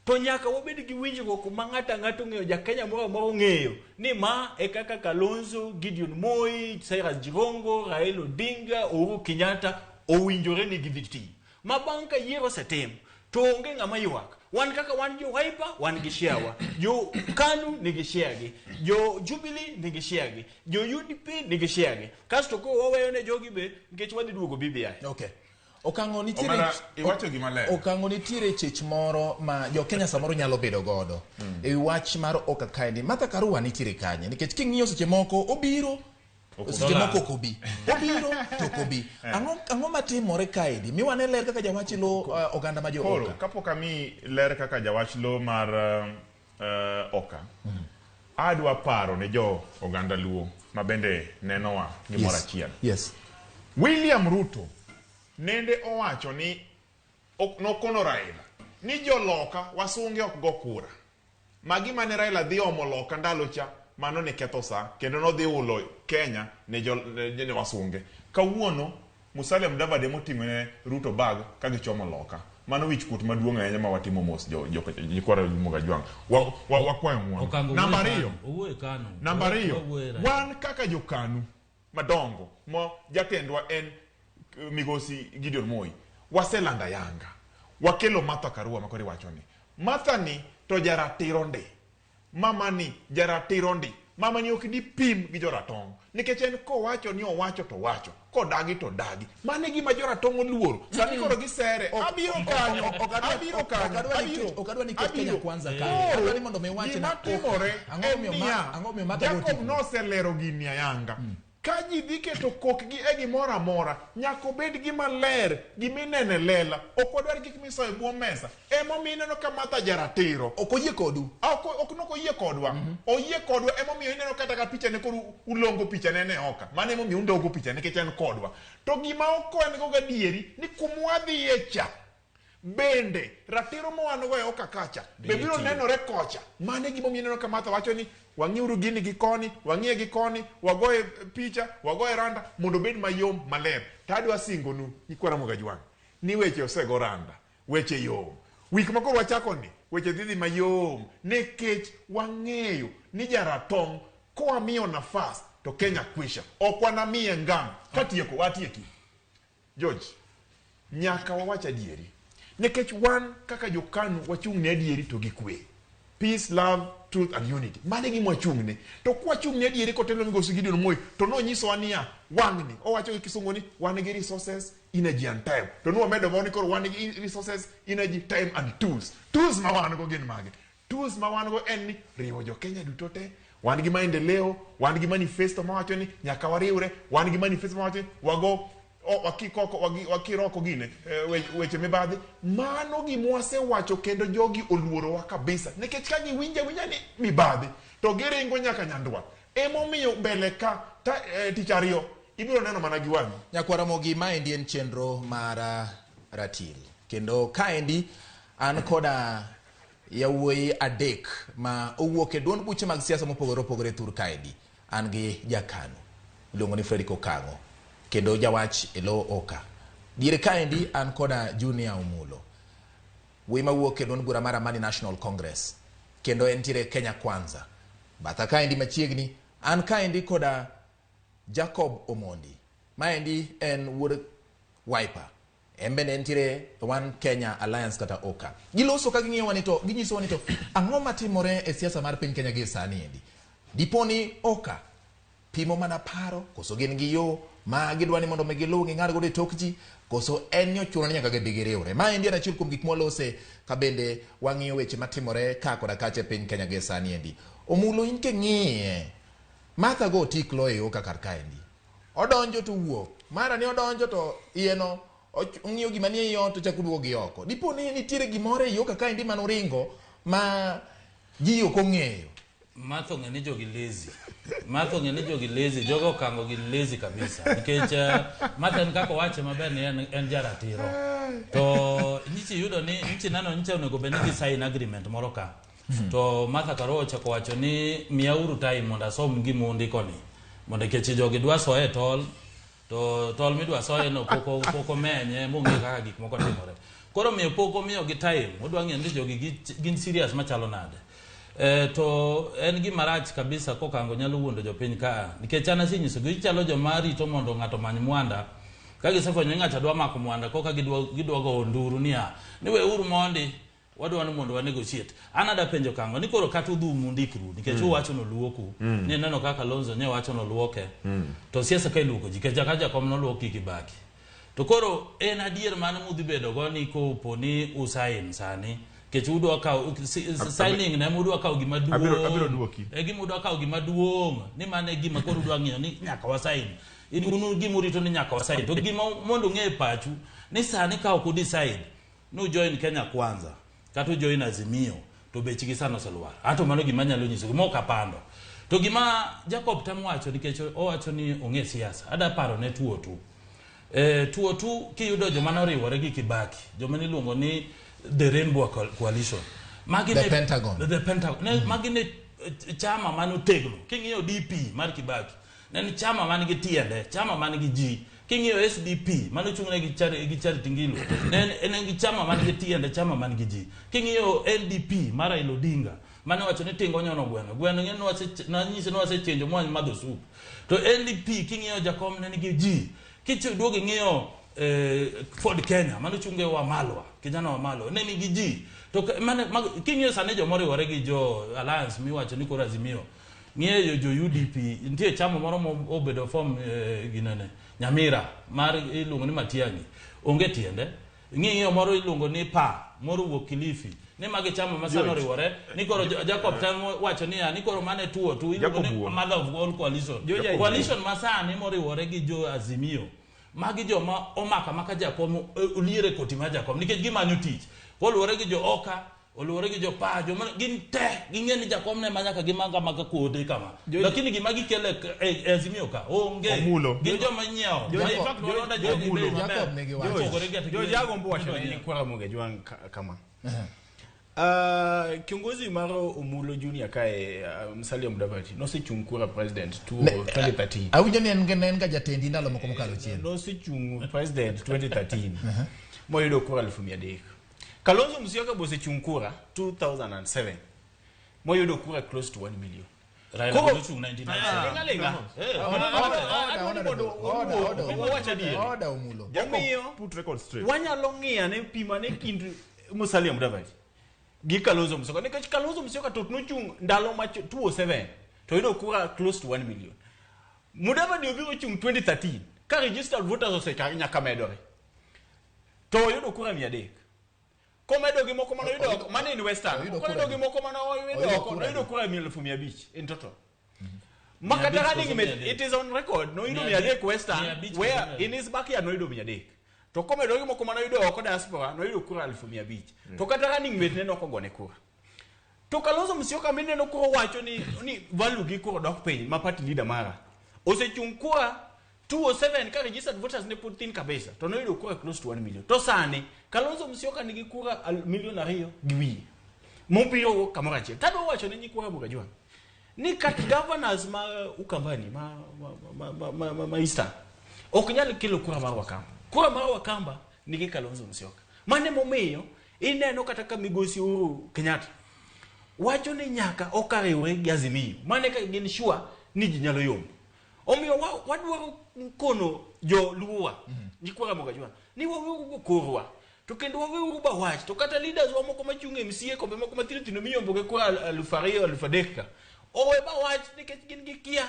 to nyaka wabed gi winjruok ma ng'ato ang'ato ong'eyo, ja Kenya moro amora ong'eyo ni ma e kaka Kalonzo, Gideon Moi, Cyrus Jirongo, Raila Odinga, Uhuru Kenyatta owinjore ni gidhi tiyo. Ma bang' ka yiero osetim, to onge ng'ama ywak. Wan kaka wan jo Wiper, wan gi share wa. Jo KANU nigi share gi. Jo Jubilee nigi share gi. Jo UDP nigi share gi. Kasto koro waweyo ne jogi be nikech wadhi duogo BBI.
Okay. Okang'o nitiere
Omera, iwacho gima ler.
Okang'o nitiere chich moro ma jo Kenya samoro nyalo bedo godo e wi wach mar Oka kaendi. Martha Karua nitiere kanye? Nikech king'iyo seche moko obiro, seche moko ok obi. Obiro to ok obi. Ang'o matimore kaendi? Mi wane ler kaka jawach lo oganda ma jo
Koro,
Oka.
kapok ami ler kaka jawach lo mar Oka, adwa paro ne jo oganda Luo ma bende nenowa gimoro achiel.
Yes.
William Ruto nende owacho ni nokono Raila ni joloka wasunge ok go kura. Magi mane Raila dhi omo loka ndalo cha, mano ne ketho sa, kendo nodhi ulo Kenya ne wasunge. Kawuono Musalia Mudavadi emoting'o ne Ruto bag ka gichomo loka. Mano wich kuot maduong' ahinya ma watimo mos jo Ramogi Ajwang'. Wakwayo ng'uono. Namba ariyo. Namba ariyo. Wan kaka jokanu madongo ma jatendwa en migosi Gideon Moi, waselando ayanga. Wakelo Martha Karua makoro iwacho ni Martha ni to jaratiro ndi. Mama ni jaratiro ndi. Mama ni ok dipim gi joratong'. Nikech en kowacho ni owacho to owacho. Kodagi to dagi. Mano e gima joratong' oluoro. Sani koro gisere. Abiro kanyo. Abiro kanyo. Abiro.
Ok adwa ni ket Kenya Kwanza kanyo.
Koro,
Adwa ni mondo mi iwach
gima
na
timore
Ang'o
en
momiyo
niya,
ang'o momiyo Martha
Jacob
Rotiku?
noselero gini ayanga. Ka ji dhi keto kokgi e gimoro amora, nyaka obed gima ler, gima ineno e lela. Ok wadwar gik misoyo e bwo mesa. Emomiyo ineno ka Martha jaratiro.
Ok oyie kodu.
Ok nok oyie kodwa. Oyie kodwa emomiyo ineno kata ka pichane koro ulongo pichane ne oka. Mano emomiyo undogo pichane nikech en kodwa. To gima ok en go gadieri ni kumwadhiye cha bende ratiro ma wan go e Oka kacha be biro nenore kocha. Mano e gimomiyo ineno ka Martha wacho ni wang'iuru gini gi koni, wang'iye gi koni, wagoye picha, wagoye randa mondo obed mayom maler. To adwa singonu nyikwa Ramogi Ajwang' ni weche osego randa, weche yom. Wik ma koro wachako ni weche dhi dhi mayom nikech wang'eyo ni jaratong' kowamiyo nafas to Kenya kwisha. Ok wanamiye ngang'. Katieko, watieki. George, nyaka wawach adieri. Nikech wan kaka jokanu wachung' ne adieri to gi kwe. Peace, love, truth and unity. Mano e gima wachung' ne. To kwachung' ne adieri kotelo migosi Gideon Moi, to nonyisowa niya, wang'ni, owacho gi kisungu ni wan gi resources, energy and time. To nwamedo moro ni koro wan gi resources, energy, time and tools. Tools ma wan go gin mage? Tools ma wan go en ni riwo jo Kenya duto te, wan gi maendeleo, wan gi manifesto mawacho ni nyaka wariwre, wan gi manifesto mawacho ni wago Wakik oko wakir oko gine weche mibadhi. Mano gima wasewacho kendo jogi oluorowa kabisa, nikech ka giwinjo awinja ni mibadhi to giringo nyaka Nyandwat. Emomiyo mbele ka ta, tich ariyo ibiro neno mana gi wang'i.
Nyakwara Mogi, maendi en chenro mar ratil. Kendo kaendi an koda yawuoyi adek ma owuok e duond buche mag siasa mopogore opogore e thur kaendi. An gi jakano iluongo ni Fredrick Okang'o kendo jawach e lo Oka. Diere kaendi an koda Junior Omulo, wuoyi mawuok e duond bura mar Amani National Congress kendo entiere Kenya Kwanza. Batha kaendi machiegni an kaendi koda Jacob Omondi. Maendi en wuod Wiper. En bende entiere One Kenya Alliance kata OKA. Giloso ka ging'iyowa ni to ginyisowa ni to ang'o matimore e siasa mar piny Kenya gie sani endi. Dipo ni OKA pimo mana paro koso gin gi yo ma gidwa ni mondo mi giluw ging'ad godo e tok ji koso en ni ochuno ni nyaka gidhi giriwre. Maendi en achiel kuom gik mwalose ka bende wang'iyo weche matimore ka koda kacha e piny Kenya gie sani endi. Omulo in king'iye Martha go tik loyo e OKA kar kaendi. Odonjo to wuok. Mara ni odonjo to iye no ong'iyo gima nie iye ot to chako duogo gi oko. Dipo ni nitiere gimoro ei OKA kaendi manoringo ma ji ok ong'eyo.
Martha ong'e ni jogi lazy. Martha ong'e ni jogi lazy, jogo okango gi lazy kabisa. Nikech Martha en kaka owache maber ni en jaratiro. To nyichi yudo ni nyichi neno nyicha onego bed ni gi sign agreement moro ka. To Martha Karua ochako wacho ni miyauru time mondo asom gima undiko ni. Mondo nikech jogi dwa soye e tol, to tol midwa soye no pok omenye mong'e kaka gik moko timore. Koro miyo pok omiyogi time, odwa ng'eyo ni jogi gin serious machalo nade. To en gima rach kabisa kokango nyalo wuondo jopiny ka nikech an asenyisogi gichalo joma rito mondo ng'ato omany mwanda ka gisefwenyo ni ng'acha dwa mako mwanda koka gidwa goyo nduru niya ni weuru mondi wadwa ni mondo wa negotiate. An ada penjo kango ni koro kata udhum undikru nikech uwacho noluoku ni neno kaka Kalonzo ne wacho noluoke to siasa ka iluoko ji nikech kaka jakom noluok gi Kibaki. To koro en adier mane mudhi bedo go ni kopo ni usain sani nikech udwa kawo signing ne udwa kawo gima duong'.
Abiro duoki.
E gima udwa kawo gima duong' ni mano e gima koro udwa ng'iyo ni nyaka wasain. In un gima urito ni nyaka wasain. To gima mondo ung'e e pachu ni sani ka ok udecide ni ujoin Kenya Kwanza kata ujoin Azimio to bechgi sani oselwar. Anto mano gima anyalo nyiso gima ok apando. To gima Jacob temo wacho nikech owacho ni ong'e siasa, ada paro ne tuo tu. Tuo tu kiyudo joma noriwore gi Kibaki, joma niluongo ni the Rainbow Coalition. Magi
The
ne,
Pentagon.
The Pentagon. Ne, magi ne chama mane otegno. King'iyo DP mar Kibaki, ne en chama man gi tiende, chama man gi ji. King'iyo SDP mane ochung'ne gi Charity Ngilu, ne en gi chama man gi tiende, chama man gi ji. King'iyo LDP mar Raila Odinga, mane owacho ni tingo nyono gweno. Gweno ng'e nanyise ni wasechenjo mwa madho sup. To LDP king'iyo jakom ne nigi ji. Kiduogo ing'iyo Ford Kenya mane ochunge Wamalwa, kijana Wamalwa ne nigi ji. To king'iyo sani joma oriwore gi jo Alliance miwacho ni koro Azimio, ng'iyo jo UDP, nitie chama moro mobedo form ginene Nyamira mar iluongo ni Matiang'i, onge tiende. Ng'iyo moro iluongo ni PA, moro wuok Kilifi. Ni magi chama ma sani oriwore, ni koro Jacob temo wacho niya, ni koro mane tuo tu iluongo ni mother of all coalition. Coalition ma sani moriwore gi jo Azimio. Magi joma omako amaka jakom, oliere koti mar jakom nikech gimanyo tich. Koluwore gi jo Oka, oluwore gi jo PA, joma gin te ging'e ni jakom ne ma nyaka gimak amaka kode kama. Lakini gima gikelo e Azimio ka onge.
Omulo.
Gin joma nyiewo. In fact, wanoda jogi bei maber.
Jacob nigi wach.
Opogore gi ati
Jo
gi-
Jago mbo wacho ni kwara Moge Jwang' kama. Kiongozi mar Omulo Junior kae Musalia Mudavadi nosechung' kura president 2013.
Awinjo ni en ga jatendi ndalo moko mokalo chien.
Nosechung' president 2013 moyudo kura 300,000. Kalonzo Musyoka bosechung' kura 2007 moyudo kura close to 1 million.
Raila nochung' 1997.
Linga linga.
Order Omulo.
Omiyo
Put record straight.
wanyalo ng'iyo ane pima ne kind Musalia Mudavadi gi Kalonzo Musyoka nikech Kalonzo Musyoka to nochung' ndalo ma 2007 to yudo kura close to 1 million. Mudavadi obiro chung' 2013 ka registered voters osechak nyaka medore to oyudo kura 300. Komedo gi moko mane oyudo oko, mane in Western. Komedo gi moko mane oyudo oko, noyudo kura 500,000 in total. Ma
Mia
kata
abich
running
koso
mate,
300?
it is on record, noyudo
Mia
300
abich-
Western,
500
where
koso 300?
in his backyard noyudo 300. To komedore gi moko manoyudo oko diaspora, noyudo kura 500,000. To kata running mate ne nokogone kura. To Kalonzo Musyoka mineno koro wacho ni, ni value gi koro dok piny ma party leader mara. Osechung kura 207 ka registered voters ne pod thin kabisa to noyudo kura close to 1 million. To sani Kalonzo Musyoka nigi kura milion 2 gi wiye. Mobiro wuok kamoro achiel. Tadwa wacho ne nyikwa Ramogi Ajwang' ni kata governors ma Ukambani ma Eastern ok nyal kelo kura mar Wakamba. Kura mar Wakamba nigi Kalonzo Musyoka. Mano emomiyo ineno kata ka migosi Uhuru Kenyatta wacho ni nyaka okariwre gi Azimio. Mano eka gin sure ni ji nyalo yombo. Omiyo wadwaro kono joluowa, nyikwa Ramogi Ajwang', ni waweuru go korwa. To kendo waweuru ba wach. To kata leaders wa moko machung' MCA kombe moko mathindo thindo miyombo gi kura 2000, 3000 ka. Owe ba wach nikech gin gi kia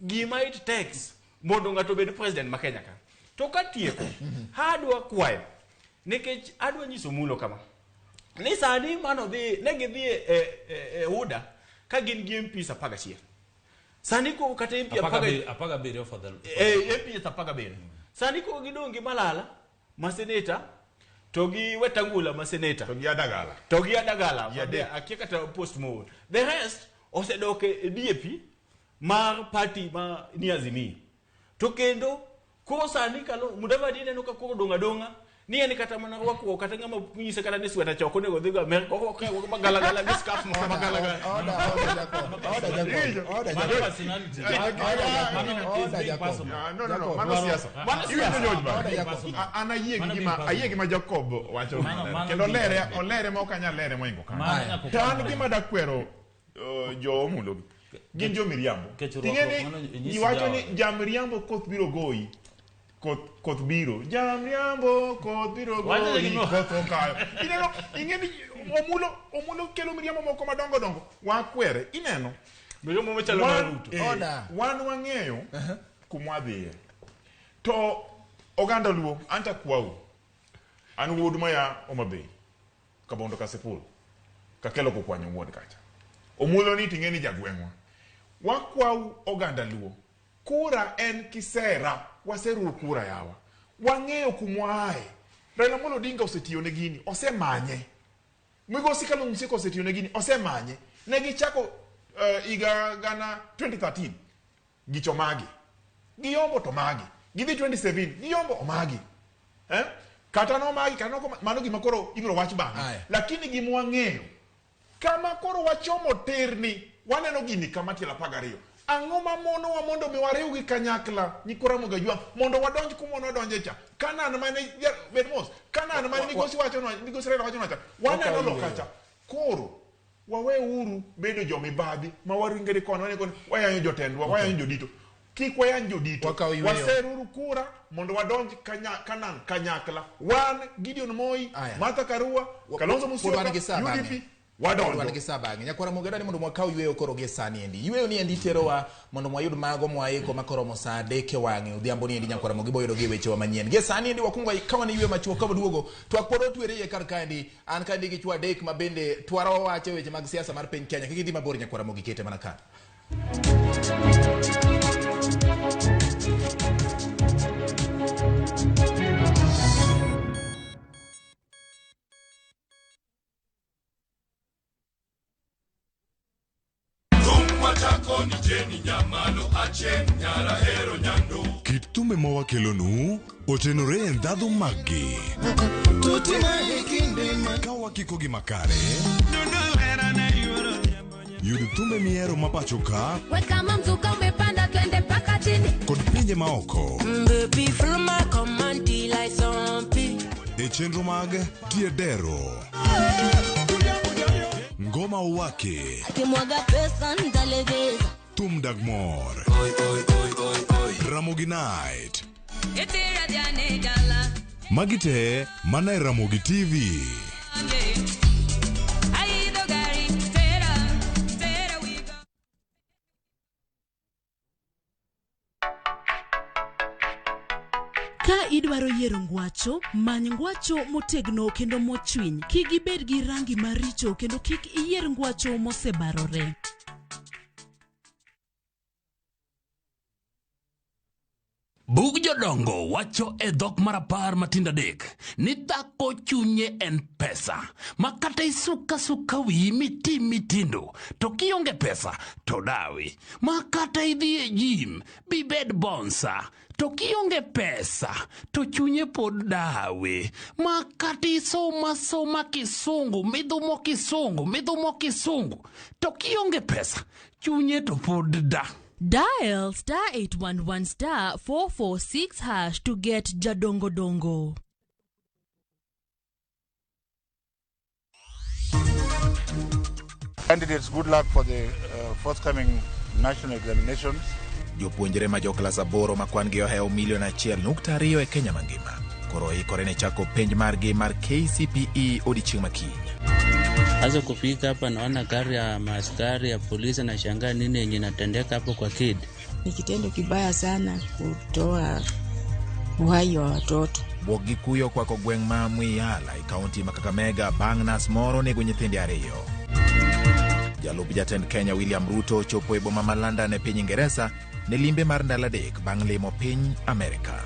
gima it takes mondo ng'ato obed president ma Kenya ka. To katieko, adwa kwayo nikech adwa nyiso Mulo kama. Ni sani mano dhi ne gidhi e UDA ka gin gi MPs 11. Sani koro kata MP
17 for the
MPs 17. Sani koro gidong' gi Malala ma senator to gi Wetangula ma senator.
To gi Adagala.
To gi Adagala.
Ji adek.
Akia kata post moro. The rest osedok e DAP mar party ma ni Azimio. To kendo koro sani kalo Mudavadi ineno ka koro dong' adong'a ni en kata mana rwakruok kata ng'ama nyise kata ni sweta cha ok onego odhigo Amerka orwakre arwaka magalagala gi scarf moro magalagala.
Order, order, Jacob. Order, Jacob. Order,
Mano
Jacob.
personality.
Order,
Mano
Jacob.
is
Order,
being
Jacob.
personal.
Ah, no, no, no,
Jacob.
mano siasa.
Mano
Iwinjo
siasa.
George bana?
Order, Jacob.
An ayie gi
Mano
gima
being
ayie gi ma Jacob wacho
Mano- mano
kendo
being
lere
personal.
olere ma ok anyal lere moingo kanyo.
Mano nyaka
To an
okwan.
gima dakwero jo Omulo gi gin jo miriambo.
Kech
Ting'e
rwakruok
ni
mano nyisi
ji wacho ni
jawa.
jamriambo koth biro goyi. Koth biro. Jamriambo koth biro
Wacho ni
goyi
gimo-
koth okayo. Ineno ing'e ni Omulo kelo miriambo moko madongo dongo. Wakwere ineno.
Miriambo machalo mar
Wan,
Ruto.
Order.
wan wang'eyo kumwadhiye. To oganda Luo anta kwau. An wuod maya Homa Bay. Kabondo Kasipul. Kakelo kokwanyo wuod kacha. Omulo ni ting'e ni jagweng'wa. Wakwau oganda Luo. Kura en kisera. Waseruru kura yawa. Wang'eyo kumwaaye. Raila Amolo Odinga osetiyo ne gini. Osemanye. Migosi Kalonzo Musyoka osetiyo ne gini. Osemanye. Ne gichako higa gana 2013. Gicho magi. Giyombo to magi. Gidhi 27. Giyombo omagi. Kata nomagi, kata noko, mano gima koro ibiro wach bang'e.
Aya.
Lakini gima wang'eyo, kama koro wachomo tirni, waneno gini kama tielo 12. Ang'o ma monowa mondo mi wariw gi kanyakla nyikwa Ramogi Ajwang' mondo wadonj kuma wadonje cha. Canaan mane bed mos. Canaan mane migosi wacho no, migosi Raila wacho no cha. Waneno loka cha. Koro waweuru bedo jomibadhi ma waringre koni waneno koni wayanyo jotendwa, wayanyo jodito. Kik wayany jodito.
Wakaw yweyo.
Waseruru kura mondo wadonj Canaan kanyakla. Wan Gideon Moi,
Aya.
Martha Karua, Kalonzo
Pod
Musyoka,
wan gi saa bang'e.
UDP,
Pod wan
wadonjo.
gi saa bang'e. Nyakwara Ramogi adwaro ni mondo wakaw yweyo koro gi sani endi. Yweyo ni endi terowa mondo wayud mago mwaiko makoromo saa 3 e wang'e odhiambo ni endi Nyakwara Ramogi boyudo gi wechewa manyien. Gi sani endi wakungo kawa ni yweyo machuok ka waduogo. Twak pod otwere iye kar kaendi. An kaendi gi chwo 3 ma bende twaro wacho weche mag siasa mar piny Kenya. Kik idhi mabor Nyakwara Ramogi kete mana ka.
Kit thumbe ma wakelonu otenore e ndhadhu maggi. Ka wakiko gi makare, yud thumbe mihero ma pacho ka
We kama mzuka umepanda twende mpaka chini.
kod pinje maoko
Baby, follow my command till I zombie.
e chenro mag Tiedero. Ngoma Owake,
Akimwaga pesa nitalegeza.
Thum Dag Mor, Ramogi Night. Magi te mana e Ramogi TV.
Ka idwaro yiero ngwacho, many ngwacho motegno kendo mochwiny. Kik ibed gi rangi maricho kendo kik iyier ngwacho mosebarore.
Bug jodongo wacho e dhok mar 10 matindo 3 ni dhako chunye en pesa ma kata isuka suka wiyi mitim mitindo to kionge pesa to dawi, ma kata idhi e gym bibed bonsa to kionge pesa to chunye pod dawi, ma kata isoma soma kisungu midhumo kisungu midhumo kisungu to kionge pesa chunye to pod da.
Dial star 811 star 446 hash to get Jadongo Dongo.
Candidates, good luck for the forthcoming national examinations.
Jopuonjre ma joklas 8 ma kwan gi ohewo milion 1.2 e Kenya mangima koro ikore ne chako penj margi mar KCPE odiechieng' makiny.
Sasa kufika hapa naona gari ya maaskari ya polisi, nashangaa nini yenye inatendeka hapo kwa kid.
Ni kitendo kibaya sana kutoa uhai wa watoto.
Bwok gi kuyo okwako gweng' ma Mwiyala e kaunti ma Kakamega bang' nas moro nego nyithinde 2. Jalup jatend Kenya William Ruto ochopo e boma ma London e piny Ingeresa ne limbe mar ndalo 3 bang' limo piny Amerika.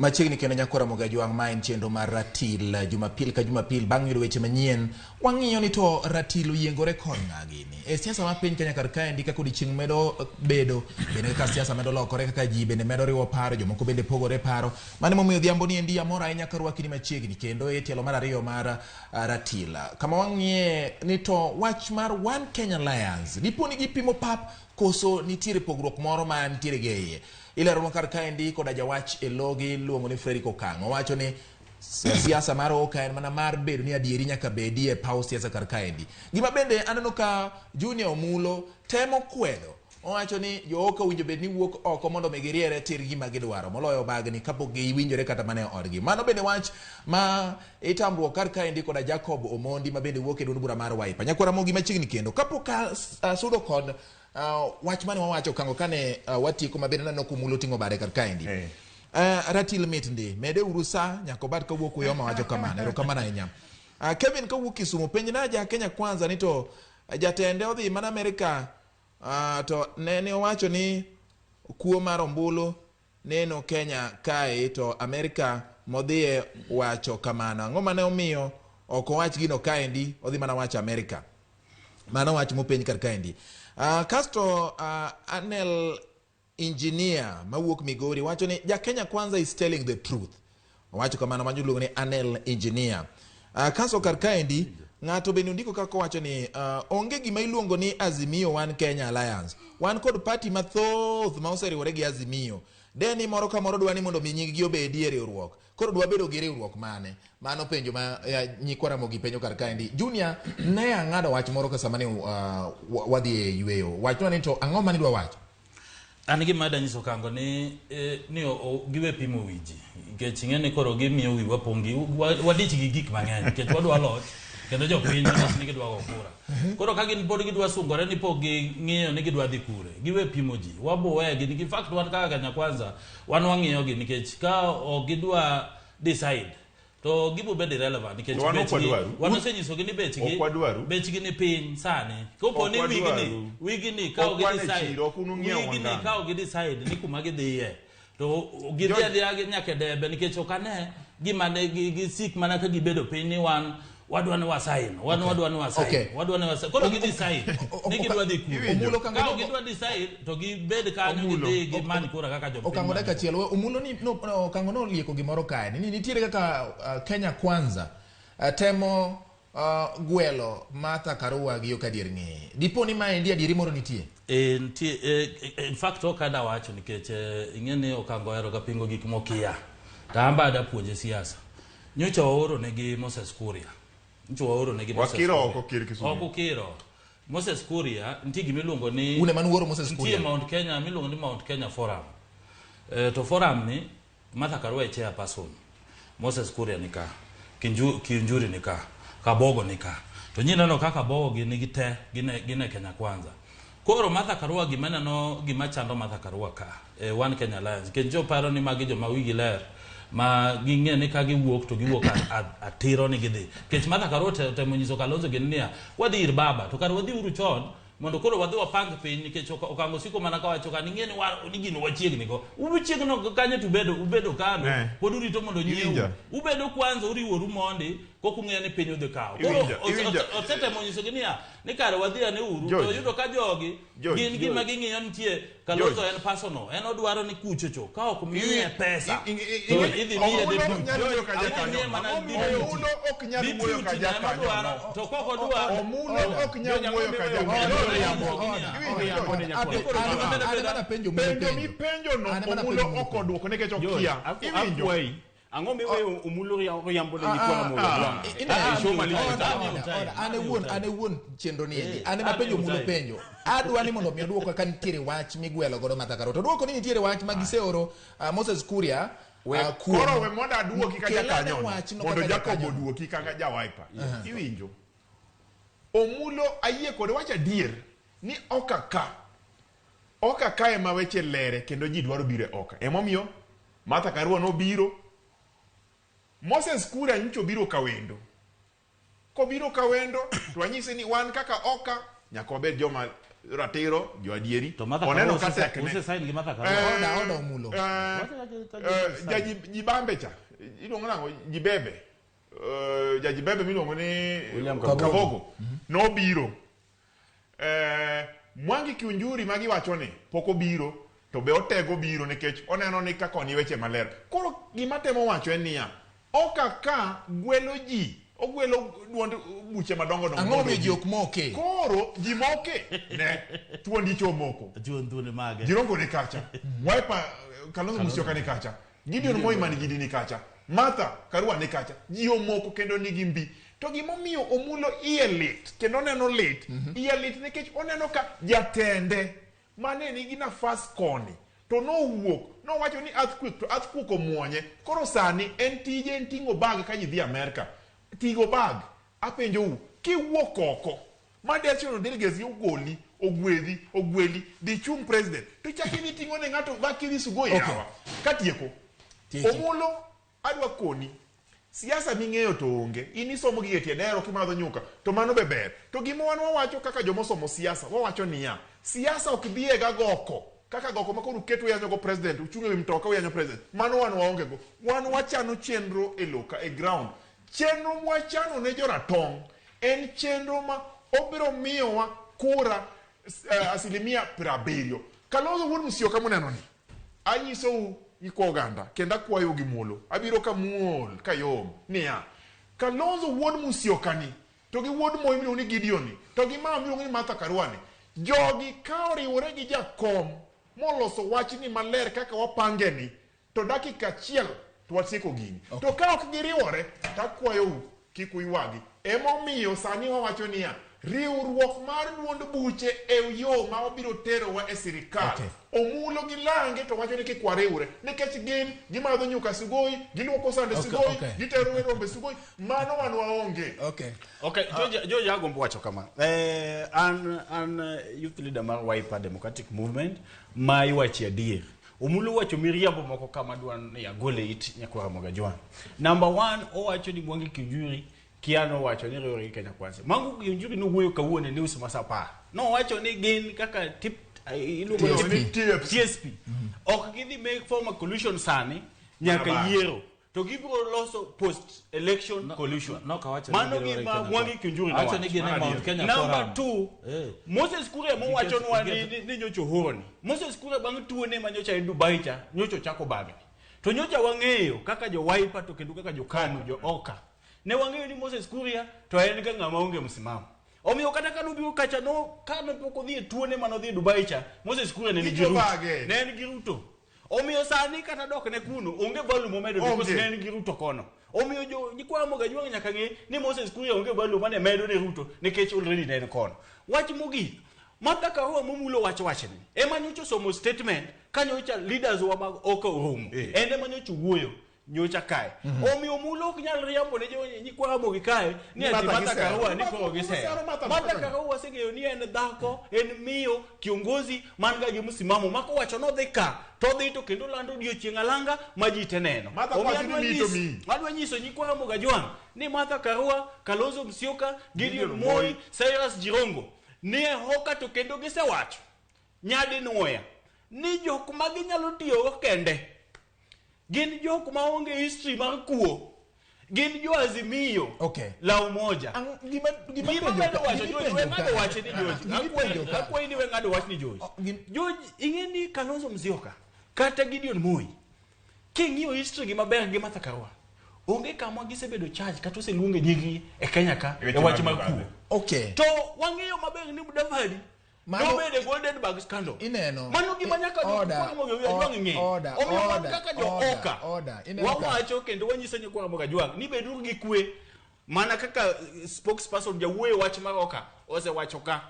Machiegni kendo nyakwara Mogajwang' ma en chenro mar ratil Jumapil ka Jumapil bang' yudo weche manyien wang'iyo ni to ratil oyiengore kod ng'a gini. E siasa ma piny Kenya kar kaendi kaka odiechieng' medo bedo bende kaka siasa medo lokore kaka ji bende medo riwo paro jomoko bende pogore paro. Mano emomiyo odhiambo ni endi amor ahinya ka rwaki ni machiegni kendo e tielo mar 2 mar ratil. Kama wang'iye ni to wach mar One Kenya Alliance dipo ni gipimo pap koso nitiere pogruok moro ma nitiere gi e iye. Ilero kar kaendi koda jawach e logi iluongo ni Frederick Okang'. Owacho ni siasa mar Oka en mana mar bedo ni adieri nyaka bedi e paw siasa kar kaendi. Gima bende aneno ka Junior Omulo temo kwedo. Owacho ni jo Oka owinjo bed ni wuok oko mondo mi giriere tir gima gidwaro moloyo bagni kapok giwinjore kata mana e odgi. Mano bende wach ma itamruok kar kaendi koda Jacob Omondi ma bende wuok e duond bura mar Wiper. Nyakwara Ramogi machiegni kendo kapok asudo kod wach mane wawacho kango kane watieko maber aneno kumulo ting'o bade kar kaendi. Ratil mit ndi mede uru sa nyaka obad kawuok Uyoma wacho kamano. Erokamano ahinya. Kevin kawuok Kisumu penj na ja Kenya Kwanza ni to jatende odhi mana Amerika to nene owacho ni kuo mar ombulu neno Kenya kae to Amerika modhiye wacho kamano. Ang'o mane omiyo ok owach gino kaendi odhi mana wacho Amerika? Mano wach mopenj kar kaendi. Kasto Anel Engineer mawuok Migori wacho ni ja Kenya Kwanza is telling the truth. Owacho kamano ma iluongo ni Anel Engineer. Kasto kar kaendi ng'ato bende ondiko kaka owacho ni onge gima iluongo ni Azimio One Kenya Alliance. Wan kod party mathoth ma oseriwore gi Azimio. Deni moro ka moro dwa ni mondo mi nying gi obedi e riwruok. Koro dwa bedo gi riwruok mane? Mano penjo ma nyikwa Ramogi penjo kar kaendi. Junior ne ang'ado wach moro ka sama ne wadhi e yweyo. Wachnwa ni to ang'o mane idwa wacho?
An gima adwa nyiso Kango ni giwe pimo wi ji. Nikech ing'e ni koro gimiyo wiwa pong' gi wadich gi gik mang'eny nikech wadwa loch kendo jopiny odich ni gidwa go kura. Koro ka gin pod gidwa sungore ni pok ging'iyo ni gidwa dhi kure, giwe pimo ji. Wabowegi in fact wan kaka Kenya Kwanza wan wang'iyo gi nikech ka ok gidwa decide to gibo bedo irrelevant nikech bechgi wan osenyisogi ni bechgi ni piny sani. Kopo ni wigni ka ok gidecide wigni ka ok gidecide ni kuma gidhiye to gidhi adhiya nyaka e debe nikech ok ane gima ne gisik mana ka gibedo piny ni wan wadwa ni wasign wan wadwa ni wasign wadwa ni wasign koro gidecide ni gidwa dhi kure. Ka ok gidwa decide to gibed kanyo gidhi gimany kura kaka jopiny.
Okango dakika achiel Omulo ni Okango nolieko gimoro kae ni nitiere kaka Kenya Kwanza temo gwelo Martha Karua gi yo kadier ng'eye. Dipo ni maendi adieri moro nitie?
Nitie in fact ok ada wacho nikech ing'e ni Okango ohero ga pingo gik mokia. To an be ada puonje siasa. Nyocha waoro negi Moses Kuria. Nyocha waoro negi Moses Kuria.
Wakiro ok okir Kisumu.
Ok okiro. Moses Kuria nitie gima iluongo ni
Une mane uoro Moses Kuria.
Nitie Mount Kenya miluongo ni Mount Kenya Forum. To forum ni Martha Karua e chairperson. Moses Kuria ni ka. Kiunjuri ni ka. Kabogo ni ka. To nyineno kaka Kabogo gi nigi te gine Kenya Kwanza. Koro Martha Karua gima neno gima chando Martha Karua ka e One Kenya Alliance nikech jo paro ni magi joma wigi ler ma ging'e ni ka giwuok to giwuok atiro ni gidhi. Nikech Martha Karua otemo nyiso Kalonzo gini niya, wadhi ir baba to kar wadhi uru chon mondo koro wadhi wapang piny nikech Okang'o osiko mana kawacho ka ni ing'e ni ni gino wachiegni go. Uchiegno kanyo to ubedo kando pod urito mondo nyiewu. Ubedo kwanza uriworu mondi koka ung'eyo ni piny udhi kawo. Koro osetemo nyisogi niya ni kare wadhi ane uru to yudo ka jogi gin gima ging'iyo nitie Kalonzo en personal en odwaro ni kuchocho ka ok miye pesa to idhi miye deputy. Idhi miye mana
Omulo ok nyal wuoyo ka jakanyo.
To kok odwar
Omulo ok nyal wuoyo ka jakanyo. Penjo mipenjo no Omulo ok odwoko nikech okia. Iwinjo.
Ang'o miweyo Omulo riambo ne nyikwa Ramogi Ojwang'?
An e wuon chenro ni endi. An ema penjo Omulo penjo. Adwa ni mondo mi oduoka ka nitiere wach migwelo godo Martha Karua. To oduoko ni nitiere wach ma giseoro Moses Kuria.
Koro we mondo aduoki ka jakanyo. Mondo Jacob oduoki kaka ja Wiper. Iwinjo. Omulo ayie kode wach adier ni oka ka. Oka ka ema weche lere kendo ji dwaro biro e oka. Emomiyo Martha Karua nobiro. Moses Kuria nyocha obiro Kawendo. Kobiro Kawendo to anyise ni wan kaka oka nyaka wabed joma ratiro, jo adieri.
To Martha
Oneno
Karua
ka tekne.
ose sign gi Martha Karua.
Oda Omulo.
Ja Jibambe cha. Iluongo nang'o? Jibebe. Ja Jibebe miluongo ni Kabogo. Nobiro. Mwangi Kiunjuri magi wacho ni pok obiro to be otego biro nikech oneno ni kaka oni weche maler. Koro gima temo wacho en niya, oka ka gwelo ji, ogwelo duond buche madongo dongo.
Ang'o momiyo ji ok moke?
Koro ji moke ne thuondi cho moko.
Thuondi mage.
Jirongo ni kacha. Wiper Kalonzo Musyoka ni kacha. Gideon Moi man gidi ni kacha. Martha Karua ni kacha. Ji omoko kendo nigi mbi. To gimomiyo Omulo iye lit kendo oneno lit, iye lit nikech oneno ka jatende mane nigi nafas koni to nowuok nowacho ni earthquake to earthquake omuonye. Koro sani en tije en ting'o bag ka ji dhi Amerka. Ting'o bag, apenjou, kiwuok oko ma National delegates gi ogoli, ogwedhi, ogweli, dhi chung' president to ichak idhi ting'o ne ng'ato bag kidhi Sugoi yawa. Katieko, Omulo adwa koni siasa ming'eyo to onge. In isomo gi e tie dero kimadho nyuka to mano be ber. To gima wan wawacho kaka jomosomo siasa, wawacho niya, siasa ok dhiye ga goko. Kaka goko ma koro uketo uyanyo go president, uchung' ewi mtoka uyanyo president. Mano wan waonge go. Wan wachano chenro e loka, e ground. Chenro mwachano ne joratong' en chenro ma obiro miyowa kura 70%. Kalonzo wuod Musyoka muneno ni, anyisou nyikwa oganda kendo akwayo gi muolo. Abiro ka muol kayom niya, Kalonzo wuod Musyoka ni to gi wuod Moi miluongo ni Gideon ni to gi mama miluongo ni Martha Karua ni, jogi ka oriwore gi jakom moloso wachni maler kaka wapange ni, to dakika achiel to watieko gini. To ka ok giriwore, to akwayou kik uywagi. Emomiyo sani wawacho niya, riwruok mar duond buche e yo ma wabiro terowa e sirikal. Omulo gi lange to wacho ni kik wariwre nikech gin gimadho nyuka Sugoi, giluoko sande Sugoi, gitero rombe Sugoi, mano wan waonge.
George agombo wacho kama. An youth leader mar Wiper Democratic Movement ma iwachi adier. Omulo wacho miriambo moko kama dwa ni agole it nyakwa Ramogi Ojwang'. Number 1, owacho ni Mwangi Kiunjuri kia nowacho ni riwore gi Kenya Kwanza. Mwangi Kiunjuri nowuoyo kawuono e news ma sa 10. Nowacho ni gin kaka TSP. Ok gidhi make form a coalition sani nyaka yiero. To gibiro loso post election coalition. Mano gima Mwangi Kiunjuri nowacho. Number 2, Moses Kuria mowachonwa ni nyocha ohoroni. Moses Kuria bang' tuone ma nyocha en Dubai cha, nyocha ochako bagni. To nyocha wang'eyo kaka jo Wiper to kendo kaka jo KANU, jo Oka. Ne wang'eyo ni Moses Kuria to en ga ng'ama onge msimamo. Omiyo kata ka nobiro kacha no kane pok odhi e tuone mane odhi e Dubai cha, Moses Kuria ne nigi Ruto. Ne en gi Ruto. Omiyo sani kata dok ne kuno onge value momedo because ne en gi Ruto kono. Omiyo jo nyikwa Ramogi Ojwang' nyaka ng'e ni Moses Kuria onge value mane medo ne Ruto nikech already ne en kono. Wach mogik, Martha Karua momulo wach wachni ema nyocha osomo statement ka nyocha leaders wa mag Oka oromo. En ema nyocha owuoyo. nyocha kae. Omiyo Omulo ok nyal riambo ne jo nyikwa Ramogi kae ni
Ni
ati
Martha
Martha
gisero.
Karua ni koro gisero.
Gisero Martha
Martha
Karua.
Karua waseng'eyo ni en dhako, en miyo, kiongozi man ga gi msimamo ma kowacho nodhi ka to odhi to kendo lando odiochieng' alanga ma ji te neno.
Martha
Omiyo
kowacho ni
adwa
mi to
nyis-
mi.
adwa nyiso nyikwa Ramogi Ajwang' ni Martha Karua, Kalonzo Musyoka, Gideon
Gideon
Moi,
Moi,
Cyrus Jirongo ni e hoka to kendo gisewacho nyadinwoya ni jok ma ginyalo tiyogo kende gin jok maonge history mar kuo gin jo Azimio
Okay.
la Umoja.
Ang- gima gima
Gima
penjo
ng'ado
ka-
wacho
gima
George, we
penjo
ng'ado
ka-
wacho ni George.
gima penjo ka-
Akwayi ni we ng'ado wach ni George.
Oh, gim-
George, ing'e ni Kalonzo Musyoka kata Gideon Moi king'iyo history gi maber gi Martha Karua onge kama gisebedo charge kata oseluonge nyinggi e Kenya ka
E
e
weche
wach
mag
mar
mibadhi.
kuo.
Okay.
To wang'eyo maber ni Mudavadi
Mano-
nobedo e Golden Bag scandal.
Ineno.
Mano gima nyaka
Order,
jokwamogi Ajwang' ng'e.
order,
Omiyo wan
order,
kaka jo
order,
Oka
order. Ineno ka-
wawacho kendo wanyiso nyikwa Ramogi Ajwang' ni beduru gi kwe mana kaka spokesperson jawuoyo wach mar Oka osewacho ka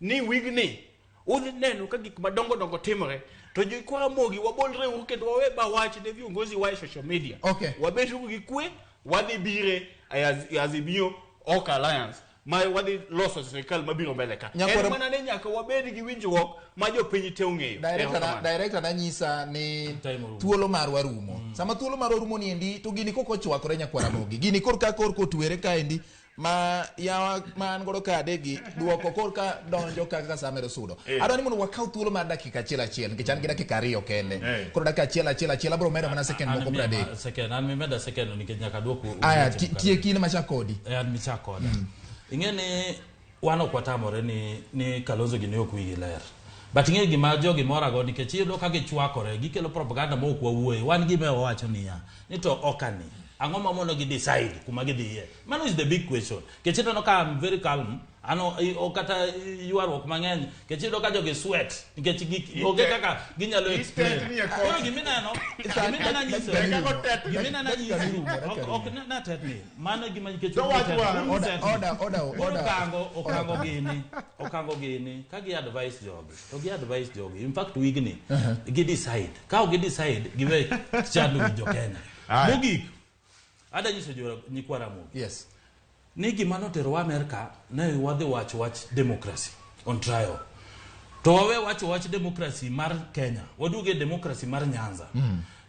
ni wigni udhi neno ka gik madongo dongo timore to jikwa Ramogi wabolre uru kendo wawe ba wach ne viongozi wa e social media.
Okay.
Wabeduru gi kwe wadhi bire e Azimio Oka Alliance ma wadhi loso sirikal mabiro mbele ka.
Nyakwara-
En mana ni nyaka wabed gi winjruok ma jopiny te ong'eyo.
Director na,
Erokamano.
director nanyisa ni
Time orumo.
thuolo marwa rumo. Sama thuolo marwa rumo ni endi to gini kok ochwakore nyakwar Ramogi. Gini korka korka otwere kaendi ma yawa ma an godo ka adekgi duoko korka donjo kaka sa medo sudo. Adwa ni mondo wakaw thuolo mar dakika achiel achiel nikech an gi dakika ariyo kende. Koro dakika achiel achiel achiel abiro medo mana second
An
moko
miya
30.
second, an mimeda second nikech nyaka aduok
Aya
weche mokalo.
tiek in machak kodi.
Eh, an michak koda. Ing'e ni wan ok watamore ni Kalonzo gini ok wigi ler. But ing'e gima jogi morago nikech iyudo ka gichwakore, gikelo propaganda ma ok wawuoye. Wan gima wawacho niya, ni to okani, ang'o ma mono gi decide kuma gidhiye? Mano is the big question. Nikech ineno ka I'm very calm, an o kata ywaruok mang'eny, nikech iyudo ka jogi sweat, nikech onge kaka ginyalo explain.
Itetni e
Koro
kot.
gimineno, gimineno anyiso, gimineno
Dakika
anyisi,
rumo, dakika
ok natetni, mano e gima nikech
To wach wa-
Order, order, order,
Koro
order.
okango gini, okango gini, ka gi advise jogi, to gi advise jogi. In fact, wigni, gi decide. Ka ok gi decide, giwe chando wi jo Kenya.
Aya.
Mogik, ada nyiso jo nyikwa Ramogi.
Yes.
Ni gima noterowa Amerka, ne wadhi wacho wach democracy on trial. To wawe wacho wach democracy mar Kenya, waduogo e democracy mar Nyanza.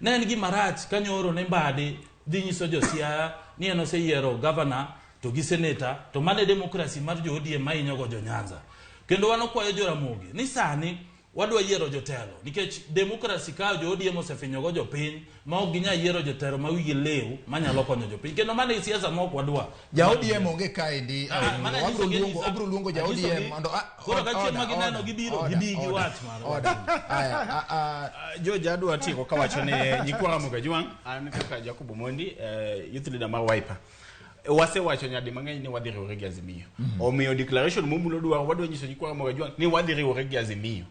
Ne en gima rach ka nyoro ne Mbadi dhi nyiso jo Siaya ni en oseyiero governor to gi senator, to mano e democracy mar jo ODM ma hinyogo jo Nyanza. Kendo wan okwayo jo Ramogi ni sani wadwa yiero jotelo nikech democracy ka jo ODM osefinyogo jopiny ma ok ginyal yiero jotelo ma wigi liw manyalo konyo jopiny. Kendo mano e siasa ma ok wadwa.
Ja ODM onge kaendi.
Ah, mana
Wabro
anyisogi
luongo
anyisa.
obro luongo ja
Anyisogi.
ODM mondo
Koro ka chieng' ma gineno gibiro, gibi giwach marwa.
Order. Aya, a
George adwa tieko kawacho ni nyikwa Ramogi Ajwang' an kaka Jacob Omondi youth leader mar Wiper wasewacho nyadi mang'eny ni wadhi riwore gi Azimio. Omiyo declaration momulo dwaro wadwa nyiso nyikwa Ramogi Ajwang' ni wadhi riwore gi Azimio.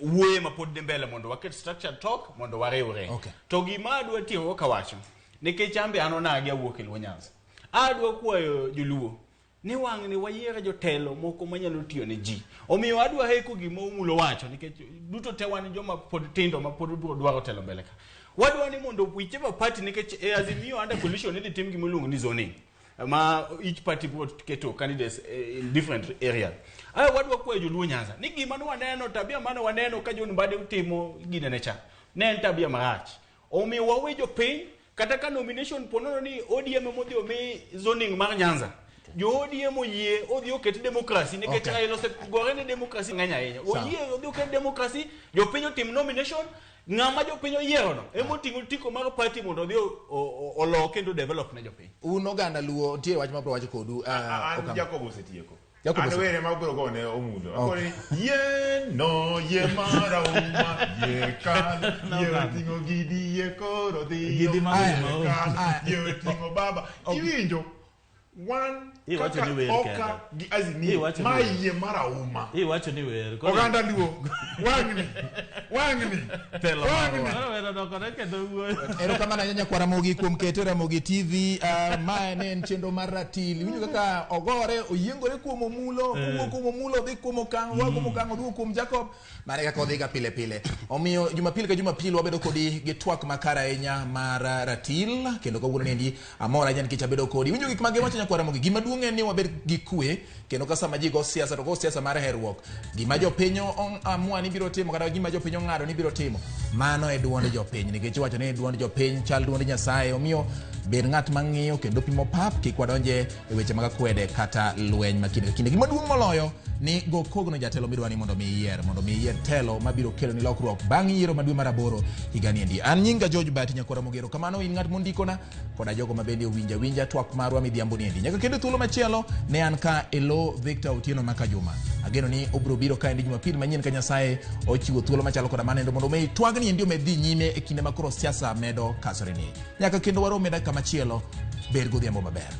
Wuoye ma pod dhi mbele mondo waket structured talk mondo wariwre.
Okay.
To gima adwa tieko kawacho nikech an be an onagi awuok e Luo Nyanza. Adwa kwayo joluo ni wang'ni wayiere jotelo moko manyalo tiyo ne ji. Omiyo adwa heko gima Omulo wacho nikech duto te wan joma pod tindo ma pod biro dwaro telo mbele ka. Wadwa ni mondo whichever party nikech e Azimio under coalition idhi tim gima iluongo ni zoning ma each party biro keto candidates in different area. Ayo wadwa kwayo joluo Nyanza ni gima ne waneno tabia mane waneno ka John Mbadi timo ginene cha ne en tabia marach. Omiyo wawe jopiny kata ka nomination ponono ni ODM emodhi omi zoning mar Nyanza. Jo ODM oyie odhi oket democracy nikech
Okay.
Raila osegore ne democracy ng'eny ahinya.
Sawa.
Oyie odhi oket democracy, jopiny otim nomination, ng'ama jopiny oyierono emoting'o tiko mar party mondo odhi olo kendo develop ne jopiny.
Un oganda Luo nitie wach mabro wacho kodu.
An
Okang.
Jacob osetieko.
Jacob
An
osetieko.
were ma biro gone Omulo. Akoni yie no yie marauma yie kan yie oting'o gidi yie koro dhiyo
Gidi ma
yie
ngima.
kan
Aya.
yie oting'o baba. Iwinjo wan
Iwacho
kaka
ni wer
Oka
kende.
gi Azimio
Iwacho ni
ma
wer.
yie mar auma.
Iwacho ni wer. Koro-
Oganda Luo, wang'ni, wang'ni, wang'ni.
Koro wer odokore kendo wuoyo.
Erokamano ahinya nyakwar Ramogi kuom kete Ramogi TV. Mae ne en chenro mar ratil. Iwinjo kaka ogore, oyiengore kuom Omulo, owuok kuom Omulo, odhi kuom Okang'o, oa kuom Okang'o, oduogo kuom Jacob. Mano e kaka odhiga pile pile. Omiyo Jumapil ka Jumapil wabedo kodi gi twak makare ahinya mar ratil, kendo kawuono niendi amor ahinya nikech abedo kodi. Iwinjo gik ma giwacho nyakwar Ramogi. Gima duong' en ni wabed gi kwe, kendo ka sama ji go siasa to go siasa mar herruok. Gima jopiny amua ni biro timo kata gima jopiny ong'ado ni biro timo, mano e duond jopiny, nikech iwacho ni duond jopiny chal duond Nyasaye. Omiyo bed ng'at mang'iyo kendo pimo pap, kik wadonje e weche mag akwede kata lweny ma kinde ka kinde. Gima duong' moloyo ni go kogno jatelo midwa ni mondo mi iyier, mondo mi iyier telo mabiro kelo ni lokruok bang' yiero ma dwe mar aboro higani endi. An nyinga George Bahati Nyakwara Mogero. Kamano in ng'at mondikona koda jogo ma bende owinja winja twak marwa midhiambo ni endi. Nyaka kendo thuolo machielo ne an ka elo Victor Otieno Makajuma. Ageno ni obiro biro ka endi Jumapil manyien ka Nyasaye ochiwo thuolo machalo koda mano endo mondo mi twagni endi omed dhi nyime e kinde ma koro siasa medo kasore ni. Nyaka kendo warom e dakika machielo. Bed godhiambo maber.